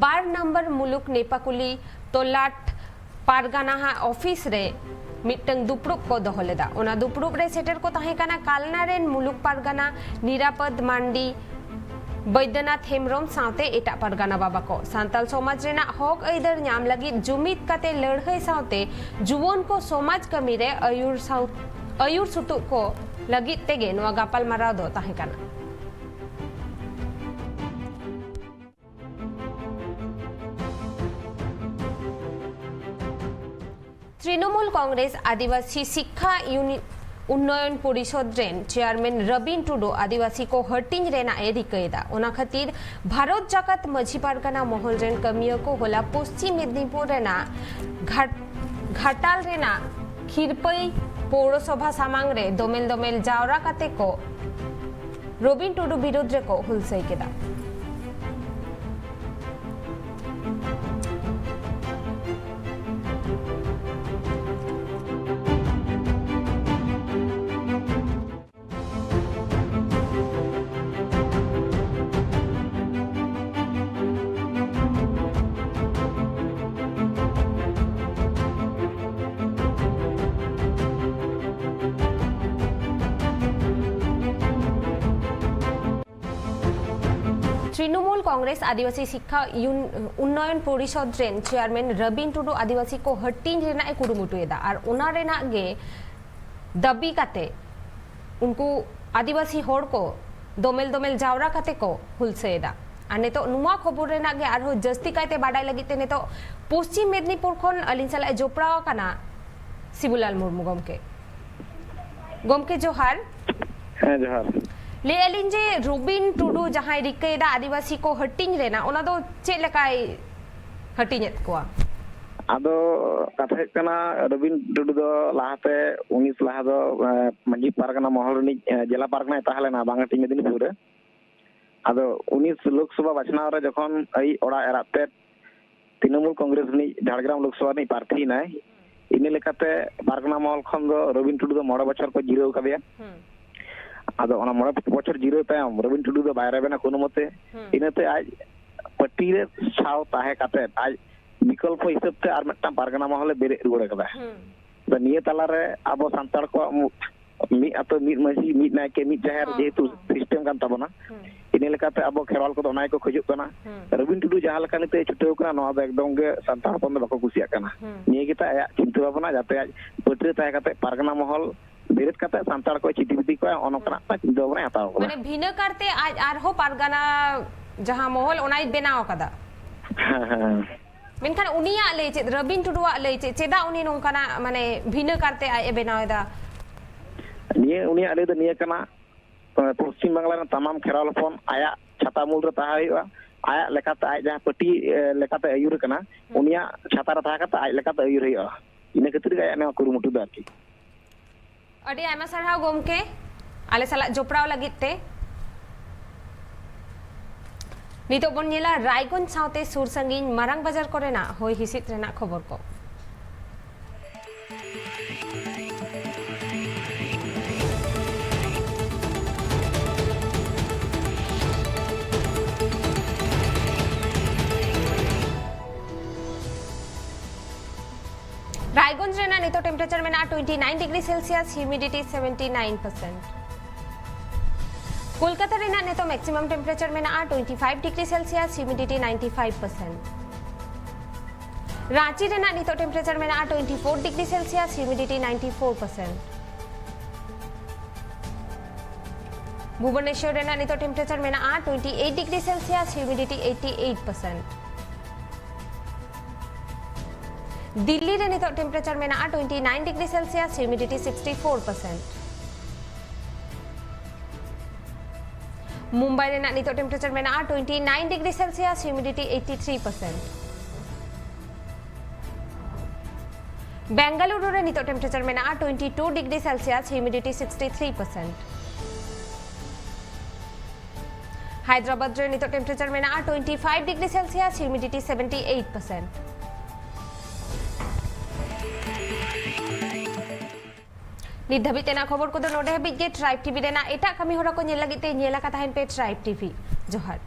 ᱵᱟᱨ ᱱᱚᱢᱵᱚᱨ ᱢᱩᱞᱩᱠ ᱱᱮᱯᱟᱠᱩᱞᱤ ᱛᱚᱞᱟᱴ ᱯᱟᱨᱜᱟᱱᱟ ᱦᱟᱜ ᱚᱯᱷᱤᱥ ᱨᱮ ᱢᱤᱫᱴᱟᱝ ᱫᱩᱯᱲᱩᱵ ᱠᱚ ᱫᱚᱦᱚ ᱞᱮᱫᱟ᱾ ᱚᱱᱟ ᱫᱩᱯᱲᱩᱵ ᱨᱮ ᱥᱮᱴᱮᱨ ᱠᱚ ᱛᱟᱦᱮᱸ ᱠᱟᱱᱟ ᱠᱟᱞᱱᱟ ᱨᱮᱱ ᱢᱩᱞᱩᱠ ᱯᱟᱨᱜᱟᱱᱟ ᱱᱤᱨᱟᱯᱚᱫ ᱢᱟᱱᱰᱤ, ᱵᱳᱭᱫᱚᱱᱟᱛᱷ ᱦᱮᱢᱵᱨᱚᱢ ᱥᱟᱶᱛᱮ ᱮᱴᱟᱜ ᱯᱟᱨᱜᱟᱱᱟ ᱵᱟᱵᱟ ᱠᱚ᱾ ᱥᱟᱱᱛᱟᱲ ᱥᱚᱢᱟᱡᱽ ᱨᱮᱱᱟᱜ ᱦᱚᱠ ᱟᱹᱭᱫᱟᱹᱨ ᱧᱟᱢ ᱞᱟᱹᱜᱤᱫ ᱡᱩᱢᱤᱫ ᱠᱟᱛᱮ ᱞᱟᱹᱲᱦᱟᱹᱭ ᱥᱟᱶᱛᱮ ᱡᱩᱣᱟᱹᱱ ᱠᱚ ᱥᱚᱢᱟᱡᱽ ᱠᱟᱹᱢᱤ ᱨᱮ ᱟᱹᱭᱩᱨ ᱥᱟᱶ-, ᱟᱹᱭᱩᱨ ᱥᱩᱛᱩᱜ ᱠᱚ ᱞᱟᱹᱜᱤᱫ ᱛᱮᱜᱮ ᱱᱚᱣᱟ ᱜᱟᱯᱟᱞᱢᱟᱨᱟᱣ ᱫᱚ ᱛᱟᱦᱮᱸ ᱠᱟᱱᱟ᱾ ᱛᱨᱤᱱᱚᱢᱩᱞ ᱠᱚᱝᱜᱨᱮᱥ ᱟᱹᱫᱤᱵᱟᱹᱥᱤ ᱥᱤᱠᱠᱷᱟ ᱤᱭᱩᱱᱤ-, ᱩᱱᱱᱚᱭᱚᱱ ᱯᱚᱨᱤᱥᱚᱫᱽ ᱨᱮᱱ ᱪᱮᱭᱟᱨᱢᱮᱱ ᱨᱚᱵᱤᱱ ᱴᱩᱰᱩ ᱟᱹᱫᱤᱵᱟᱹᱥᱤ ᱠᱚ ᱦᱟᱹᱴᱤᱧ ᱨᱮᱱᱟᱜ ᱮ ᱨᱤᱠᱟᱹᱭᱮᱫᱟ᱾ ᱚᱱᱟ ᱠᱷᱟᱹᱛᱤᱨ ᱵᱷᱟᱨᱚᱛ ᱡᱟᱠᱟᱛ ᱢᱟᱹᱡᱷᱤ ᱯᱟᱨᱜᱟᱱᱟ ᱢᱚᱦᱚᱞ ᱨᱮᱱ ᱠᱟᱹᱢᱤᱭᱟᱹ ᱠᱚ ᱦᱚᱞᱟ ᱯᱚᱥᱪᱤᱢ ᱢᱮᱫᱽᱱᱤᱯᱩᱨ ᱨᱮᱱᱟᱜ ᱜᱷᱟᱴ-, ᱜᱷᱟᱴᱟᱞ ᱨᱮᱱᱟᱜ ᱠᱷᱤᱨᱯᱟᱹᱭ ᱯᱳᱣᱨᱚᱥᱚᱵᱷᱟ ᱥᱟᱢᱟᱝ ᱨᱮ ᱫᱚᱢᱮᱞ ᱫᱚᱢᱮᱞ ᱡᱟᱣᱨᱟ ᱠᱟᱛᱮ ᱠᱚ ᱨᱚᱵᱤᱱ ᱴᱩᱰᱩ ᱵᱤᱨᱩᱫᱽ ᱨᱮᱠᱚ ᱦᱩᱞᱥᱟᱹᱭ ᱠᱮᱫᱟ᱾ ᱛᱨᱤᱱᱚᱢᱩᱞ ᱠᱚᱝᱜᱨᱮᱥ ᱟᱹᱫᱤᱵᱟᱹᱥᱤ ᱥᱤᱠᱠᱷᱟ ᱤᱭᱩᱱ-, ᱩᱱᱱᱚᱭᱚᱱ ᱯᱚᱨᱤᱥᱚᱫᱽ ᱨᱮᱱ ᱪᱮᱭᱟᱨᱢᱮᱱ ᱨᱚᱵᱤᱱ ᱴᱩᱰᱩ ᱟᱹᱫᱤᱵᱟᱹᱥᱤ ᱠᱚ ᱦᱟᱹᱴᱤᱧ ᱨᱮᱱᱟᱜ ᱮ ᱠᱩᱨᱩᱢᱩᱴᱩᱭᱮᱫᱟ ᱟᱨ ᱚᱱᱟ ᱨᱮᱱᱟᱜ ᱜᱮ ᱫᱟᱹᱵᱤ ᱠᱟᱛᱮ ᱩᱱᱠᱩ ᱟᱹᱫᱤᱵᱟᱹᱥᱤ ᱦᱚᱲ ᱠᱚ ᱫᱚᱢᱮᱞ ᱫᱚᱢᱮᱞ ᱡᱟᱣᱨᱟ ᱠᱟᱛᱮ ᱠᱚ ᱦᱩᱞᱥᱟᱹᱭᱮᱫᱟ᱾ ᱟᱨ ᱱᱤᱛᱚᱜ ᱱᱚᱣᱟ ᱠᱷᱚᱵᱚᱨ ᱨᱮᱱᱟᱜ ᱜᱮ ᱟᱨᱦᱚᱸ ᱡᱟᱹᱥᱛᱤ ᱠᱟᱭᱛᱮ ᱵᱟᱰᱟᱭ ᱞᱟᱹᱜᱤᱫ ᱛᱮ ᱱᱤᱛᱚᱜ ᱯᱚᱥᱪᱤᱢ ᱢᱮᱫᱽᱱᱤᱯᱩᱨ ᱠᱷᱚᱱ ᱟᱹᱞᱤᱧ ᱥᱟᱞᱟᱜ ᱮ ᱡᱚᱯᱲᱟᱣ ᱟᱠᱟᱱᱟ ᱥᱤᱵᱩᱞᱟᱞ ᱢᱩᱨᱢᱩ ᱜᱚᱢᱠᱮ᱾ ᱜᱚᱢᱠᱮ ᱡᱚᱦᱟᱨ᱾ ᱦᱮᱸ, ᱡᱚᱦᱟᱨ᱾ ᱞᱟᱹᱭ ᱟᱹᱞᱤᱧ ᱡᱮ ᱨᱚᱵᱤᱱ ᱴᱩᱰᱩ ᱡᱟᱦᱟᱸᱭ ᱨᱤᱠᱟᱹᱭᱮᱫᱟ ᱟᱹᱫᱤᱵᱟᱹᱥᱤ ᱠᱚ ᱦᱟᱹᱴᱤᱧ ᱨᱮᱱᱟᱜ, ᱚᱱᱟ ᱫᱚ ᱪᱮᱫ ᱞᱮᱠᱟᱭ ᱦᱟᱹᱴᱤᱧᱮᱫ ᱠᱚᱣᱟ? ᱟᱫᱚ ᱠᱟᱛᱷᱟ ᱦᱩᱭᱩᱜ ᱠᱟᱱᱟ, ᱨᱚᱵᱤᱱ ᱴᱩᱰᱩ ᱫᱚ ᱞᱟᱦᱟᱛᱮ ᱩᱱᱤᱥ ᱞᱟᱦᱟ ᱫᱚ, ᱮ, ᱢᱟᱹᱡᱷᱤ ᱯᱟᱨᱜᱟᱱᱟ ᱢᱚᱦᱚᱞ ᱨᱤᱱᱤᱡ, ᱮ, ᱡᱮᱞᱟ ᱯᱟᱨᱜᱟᱱᱟᱭ ᱛᱟᱦᱮᱸ ᱞᱮᱱᱟ ᱵᱟᱝ ᱦᱟᱹᱴᱤᱧ ᱢᱮᱫᱤᱱᱤᱯᱩᱨ ᱨᱮ᱾ ᱟᱫᱚ ᱩᱱᱤᱥ ᱞᱳᱠᱥᱚᱵᱷᱟ ᱵᱟᱪᱷᱱᱟᱣ ᱨᱮ ᱡᱚᱠᱷᱚᱱ ᱟᱭᱤᱡ ᱚᱲᱟᱜ ᱮᱨᱟ ᱛᱮᱫ ᱛᱨᱤᱱᱚᱢᱩᱞ ᱠᱚᱝᱜᱨᱮᱥ ᱨᱤᱱᱤᱡ ᱡᱷᱟᱲᱜᱨᱟᱢ ᱞᱳᱠᱥᱚᱵᱷᱟ ᱨᱤᱱᱤᱡ ᱯᱨᱟᱨᱛᱷᱤ ᱮᱱᱟᱭ, ᱤᱱᱟᱹ ᱞᱮᱠᱟᱛᱮ ᱯᱟᱨᱜᱟᱱᱟ ᱢᱚᱦᱚᱞ ᱠᱷᱚᱱ ᱫᱚ ᱨᱚᱵᱤᱱ ᱴᱩᱰᱩ ᱫᱚ ᱢᱚᱬᱮ ᱵᱚᱪᱷᱚᱨ ᱠᱚ ᱡᱤᱨᱟᱹᱣ ᱠᱟᱫᱮᱭᱟ᱾ ᱦᱩᱸ᱾ ᱟᱫᱚ ᱚᱱᱟ ᱢᱚᱬᱮ ᱵᱚᱪᱷᱚᱨ ᱡᱤᱨᱟᱹᱣ ᱛᱟᱭᱚᱢ ᱨᱚᱵᱤᱱ ᱴᱩᱰᱩ ᱫᱚ ᱵᱟᱭ ᱨᱮᱵᱮᱱᱟ ᱠᱳᱱᱳ ᱢᱚᱛᱮ᱾ ᱦᱩᱸ᱾ ᱤᱱᱟᱹᱛᱮ ᱟᱡ ᱯᱟᱹᱴᱤ ᱨᱮ ᱥᱟᱶ ᱛᱟᱦᱮᱸ ᱠᱟᱛᱮ ᱟᱡ ᱵᱤᱠᱚᱞᱯᱚ ᱦᱤᱥᱟᱹᱵ ᱛᱮ ᱟᱨ ᱢᱤᱫᱴᱟᱝ ᱯᱟᱨᱜᱟᱱᱟ ᱢᱚᱦᱚᱞᱮ ᱵᱮᱨᱮᱫ ᱨᱩᱣᱟᱹᱲ ᱟᱠᱟᱫᱟ᱾ ᱦᱩᱸ᱾ ᱟᱫᱚ ᱱᱤᱭᱟᱹ ᱛᱟᱞᱟᱨᱮ ᱟᱵᱚ ᱥᱟᱱᱛᱟᱲ ᱠᱚᱣᱟᱜ ᱢᱩ-, ᱢᱤᱫ ᱟᱛᱳ, ᱢᱤᱫ ᱢᱟᱹᱡᱷᱤ, ᱢᱤᱫ ᱱᱟᱭᱠᱮ, ᱢᱤᱫ ᱡᱟᱦᱮᱨ ᱦᱚᱸ, ᱡᱮᱦᱮᱛᱩ ᱦᱚᱸ᱾ ᱥᱤᱥᱴᱮᱢ ᱠᱟᱱ ᱛᱟᱵᱚᱱᱟ, ᱦᱩᱸ᱾ ᱤᱱᱟᱹ ᱞᱮᱠᱟᱛᱮ ᱟᱵᱚ ᱠᱷᱮᱨᱣᱟᱞ ᱠᱚᱫᱚ ᱚᱱᱟ ᱜᱮᱠᱚ ᱠᱷᱚᱡᱚᱜ ᱠᱟᱱᱟ᱾ ᱦᱩᱸ᱾ ᱨᱚᱵᱤᱱ ᱴᱩᱰᱩ ᱡᱟᱦᱟᱸ ᱞᱮᱠᱟ ᱱᱤᱛᱚᱜ ᱮ ᱪᱷᱩᱴᱟᱹᱣ ᱠᱟᱱᱟ, ᱱᱚᱣᱟ ᱫᱚ ᱮᱠᱫᱚᱢ ᱜᱮ ᱥᱟᱱᱛᱟᱲ ᱦᱚᱯᱚᱱ ᱫᱚ ᱵᱟᱠᱚ ᱠᱩᱥᱤᱭᱟᱜ ᱠᱟᱱᱟ᱾ ᱦᱩᱸ᱾ ᱱᱤᱭᱟᱹ ᱜᱮᱛᱟᱭ ᱟᱭᱟᱜ ᱪᱤᱱᱛᱟᱹ ᱵᱷᱟᱵᱽᱱᱟ, ᱡᱟᱛᱮ ᱟᱡ ᱯᱟᱹᱴᱤ ᱨᱮ ᱛᱟᱦᱮᱸ ᱠᱟᱛᱮ ᱯᱟᱨᱜᱟᱱᱟ ᱢᱚᱦᱚᱞ ᱵᱮᱨᱮᱫ ᱠᱟᱛᱮ ᱥᱟᱱᱛᱟᱲ ᱠᱚ ᱪᱤᱴᱤ ᱵᱤᱴᱤ ᱠᱚᱣᱟ, ᱚᱱᱟ ᱠᱟᱱᱟᱜ ᱢᱤᱫᱴᱟᱝ ᱪᱤᱱᱛᱟᱹ ᱵᱷᱟᱵᱽᱱᱟᱭ ᱦᱟᱛᱟᱣ ᱠᱟᱫᱟ᱾ ᱢᱟᱱᱮ ᱵᱷᱤᱱᱟᱹ ᱠᱟᱨᱛᱮ ᱟᱡ ᱟᱨᱦᱚᱸ ᱯᱟᱨᱜᱟᱱᱟ ᱡᱟᱦᱟᱸ ᱢᱚᱦᱚᱞ, ᱚᱱᱟᱭ ᱵᱮᱱᱟᱣ ᱠᱟᱫᱟ᱾ ᱦᱮᱸ, ᱦᱮᱸ᱾ ᱢᱮᱱᱠᱷᱟᱱ ᱩᱱᱤᱭᱟᱜ ᱞᱟᱹᱭ ᱪᱮᱫ, ᱨᱚᱵᱤᱱ ᱴᱩᱰᱩᱣᱟᱜ ᱞᱟᱹᱭ ᱪᱮᱫ, ᱪᱮᱫᱟᱜ ᱩᱱᱤ ᱱᱚᱝᱠᱟᱱᱟᱜ, ᱢᱟᱱᱮ, ᱵᱷᱤᱱᱟᱹ ᱠᱟᱨᱛᱮ ᱟᱡ ᱮ ᱵᱮᱱᱟᱣ ᱮᱫᱟ? ᱱᱤᱭᱟᱹ, ᱩᱱᱤᱭᱟᱜ ᱞᱟᱹᱭ ᱫᱚ ᱱᱤᱭᱟᱹ ᱠᱟᱱᱟ, ᱯᱚᱥᱪᱤᱢ ᱵᱟᱝᱞᱟ ᱨᱮᱱ ᱛᱟᱢᱟᱢ ᱠᱷᱮᱨᱣᱟᱞ ᱦᱚᱯᱚᱱ ᱟᱭᱟᱜ ᱪᱷᱟᱛᱟ ᱢᱩᱞ ᱨᱮ ᱛᱟᱦᱮᱸ ᱦᱩᱭᱩᱜᱼᱟ, ᱟᱭᱟᱜ ᱞᱮᱠᱟᱛᱮ, ᱟᱡ ᱡᱟᱦᱟᱸ ᱯᱟᱹᱴᱤ, ᱮ, ᱞᱮᱠᱟᱛᱮ ᱟᱹᱭᱩᱨ ᱠᱟᱱᱟ, ᱦᱩᱸ᱾ ᱩᱱᱤᱭᱟᱜ ᱪᱷᱟᱛᱟ ᱨᱮ ᱛᱟᱦᱮᱸ ᱠᱟᱛᱮ ᱟᱡ ᱞᱮᱠᱟᱛᱮ ᱟᱹᱭᱩᱨ ᱦᱩᱭᱩᱜᱼᱟ᱾ ᱤᱱᱟᱹ ᱠᱷᱟᱹᱛᱤᱨ ᱜᱮ ᱟᱭᱟᱜ ᱱᱚᱣᱟ ᱠᱩᱨᱩᱢᱩᱴᱩ ᱫᱚ ᱟᱨᱠᱤ᱾ ᱟᱹᱰᱤ ᱟᱭᱢᱟ ᱥᱟᱨᱦᱟᱣ ᱜᱚᱢᱠᱮ, ᱟᱞᱮ ᱥᱟᱞᱟᱜ ᱡᱚᱯᱲᱟᱣ ᱞᱟᱹᱜᱤᱫ ᱛᱮ᱾ ᱱᱤᱛᱚᱜ ᱵᱚᱱ ᱧᱮᱞᱟ ᱨᱟᱭᱜᱚᱸᱡᱽ ᱥᱟᱶᱛᱮ ᱥᱩᱨ ᱥᱟᱺᱜᱤᱧ ᱢᱟᱨᱟᱝ ᱵᱟᱡᱟᱨ ᱠᱚᱨᱮᱱᱟᱜ ᱦᱚᱭ ᱦᱤᱸᱥᱤᱫ ᱨᱮᱱᱟᱜ ᱠᱷᱚᱵᱚᱨ ᱠᱚ᱾ ᱨᱟᱭᱜᱚᱸᱡᱽ ᱨᱮᱱᱟᱜ ᱱᱤᱛᱚᱜ temperature ᱢᱮᱱᱟᱜᱼᱟ twenty nine degree Celsius, humidity seventy nine percent. Kolkata ᱨᱮᱱᱟᱜ ᱱᱤᱛᱚᱜ maximum temperature ᱢᱮᱱᱟᱜᱼᱟ twenty five degree Celsius, humidity ninety five percent. Ranchi ᱨᱮᱱᱟᱜ ᱱᱤᱛᱚᱜ temperature ᱢᱮᱱᱟᱜᱼᱟ twenty four degree Celsius, humidity ninety four percent. ᱵᱷᱩᱵᱚᱱᱮᱥᱣᱚᱨ ᱨᱮᱱᱟᱜ ᱱᱤᱛᱚᱜ temperature ᱢᱮᱱᱟᱜᱼᱟ twenty eight degree Celsius, humidity eighty eight percent. Delhi ᱨᱮ ᱱᱤᱛᱚᱜ temperature ᱢᱮᱱᱟᱜᱼᱟ twenty nine degree Celsius, humidity sixty four percent. Mumbai ᱨᱮᱱᱟᱜ ᱱᱤᱛᱚᱜ temperature ᱢᱮᱱᱟᱜᱼᱟ twenty nine degree Celsius, humidity eighty three percent. Bengaluru ᱨᱮ ᱱᱤᱛᱚᱜ temperature ᱢᱮᱱᱟᱜᱼᱟ twenty two degree Celsius, humidity sixty three percent. Hyderabad ᱨᱮ ᱱᱤᱛᱚᱜ temperature ᱢᱮᱱᱟᱜᱼᱟ twenty five degree Celsius, humidity seventy eight percent. ᱱᱤᱛ ᱫᱷᱟᱹᱵᱤᱡ ᱛᱮᱱᱟᱜ ᱠᱷᱚᱵᱚᱨ ᱠᱚᱫᱚ ᱱᱚᱰᱮ ᱦᱟᱹᱵᱤᱡ ᱜᱮ᱾ Tribe TV ᱨᱮᱱᱟᱜ ᱮᱴᱟᱜ ᱠᱟᱹᱢᱤ ᱦᱚᱨᱟ ᱠᱚ ᱧᱮᱞ ᱞᱟᱹᱜᱤᱫ ᱛᱮ ᱧᱮᱞ ᱟᱠᱟ ᱛᱟᱦᱮᱱ ᱯᱮ Tribe TV. ᱡᱚᱦᱟᱨ᱾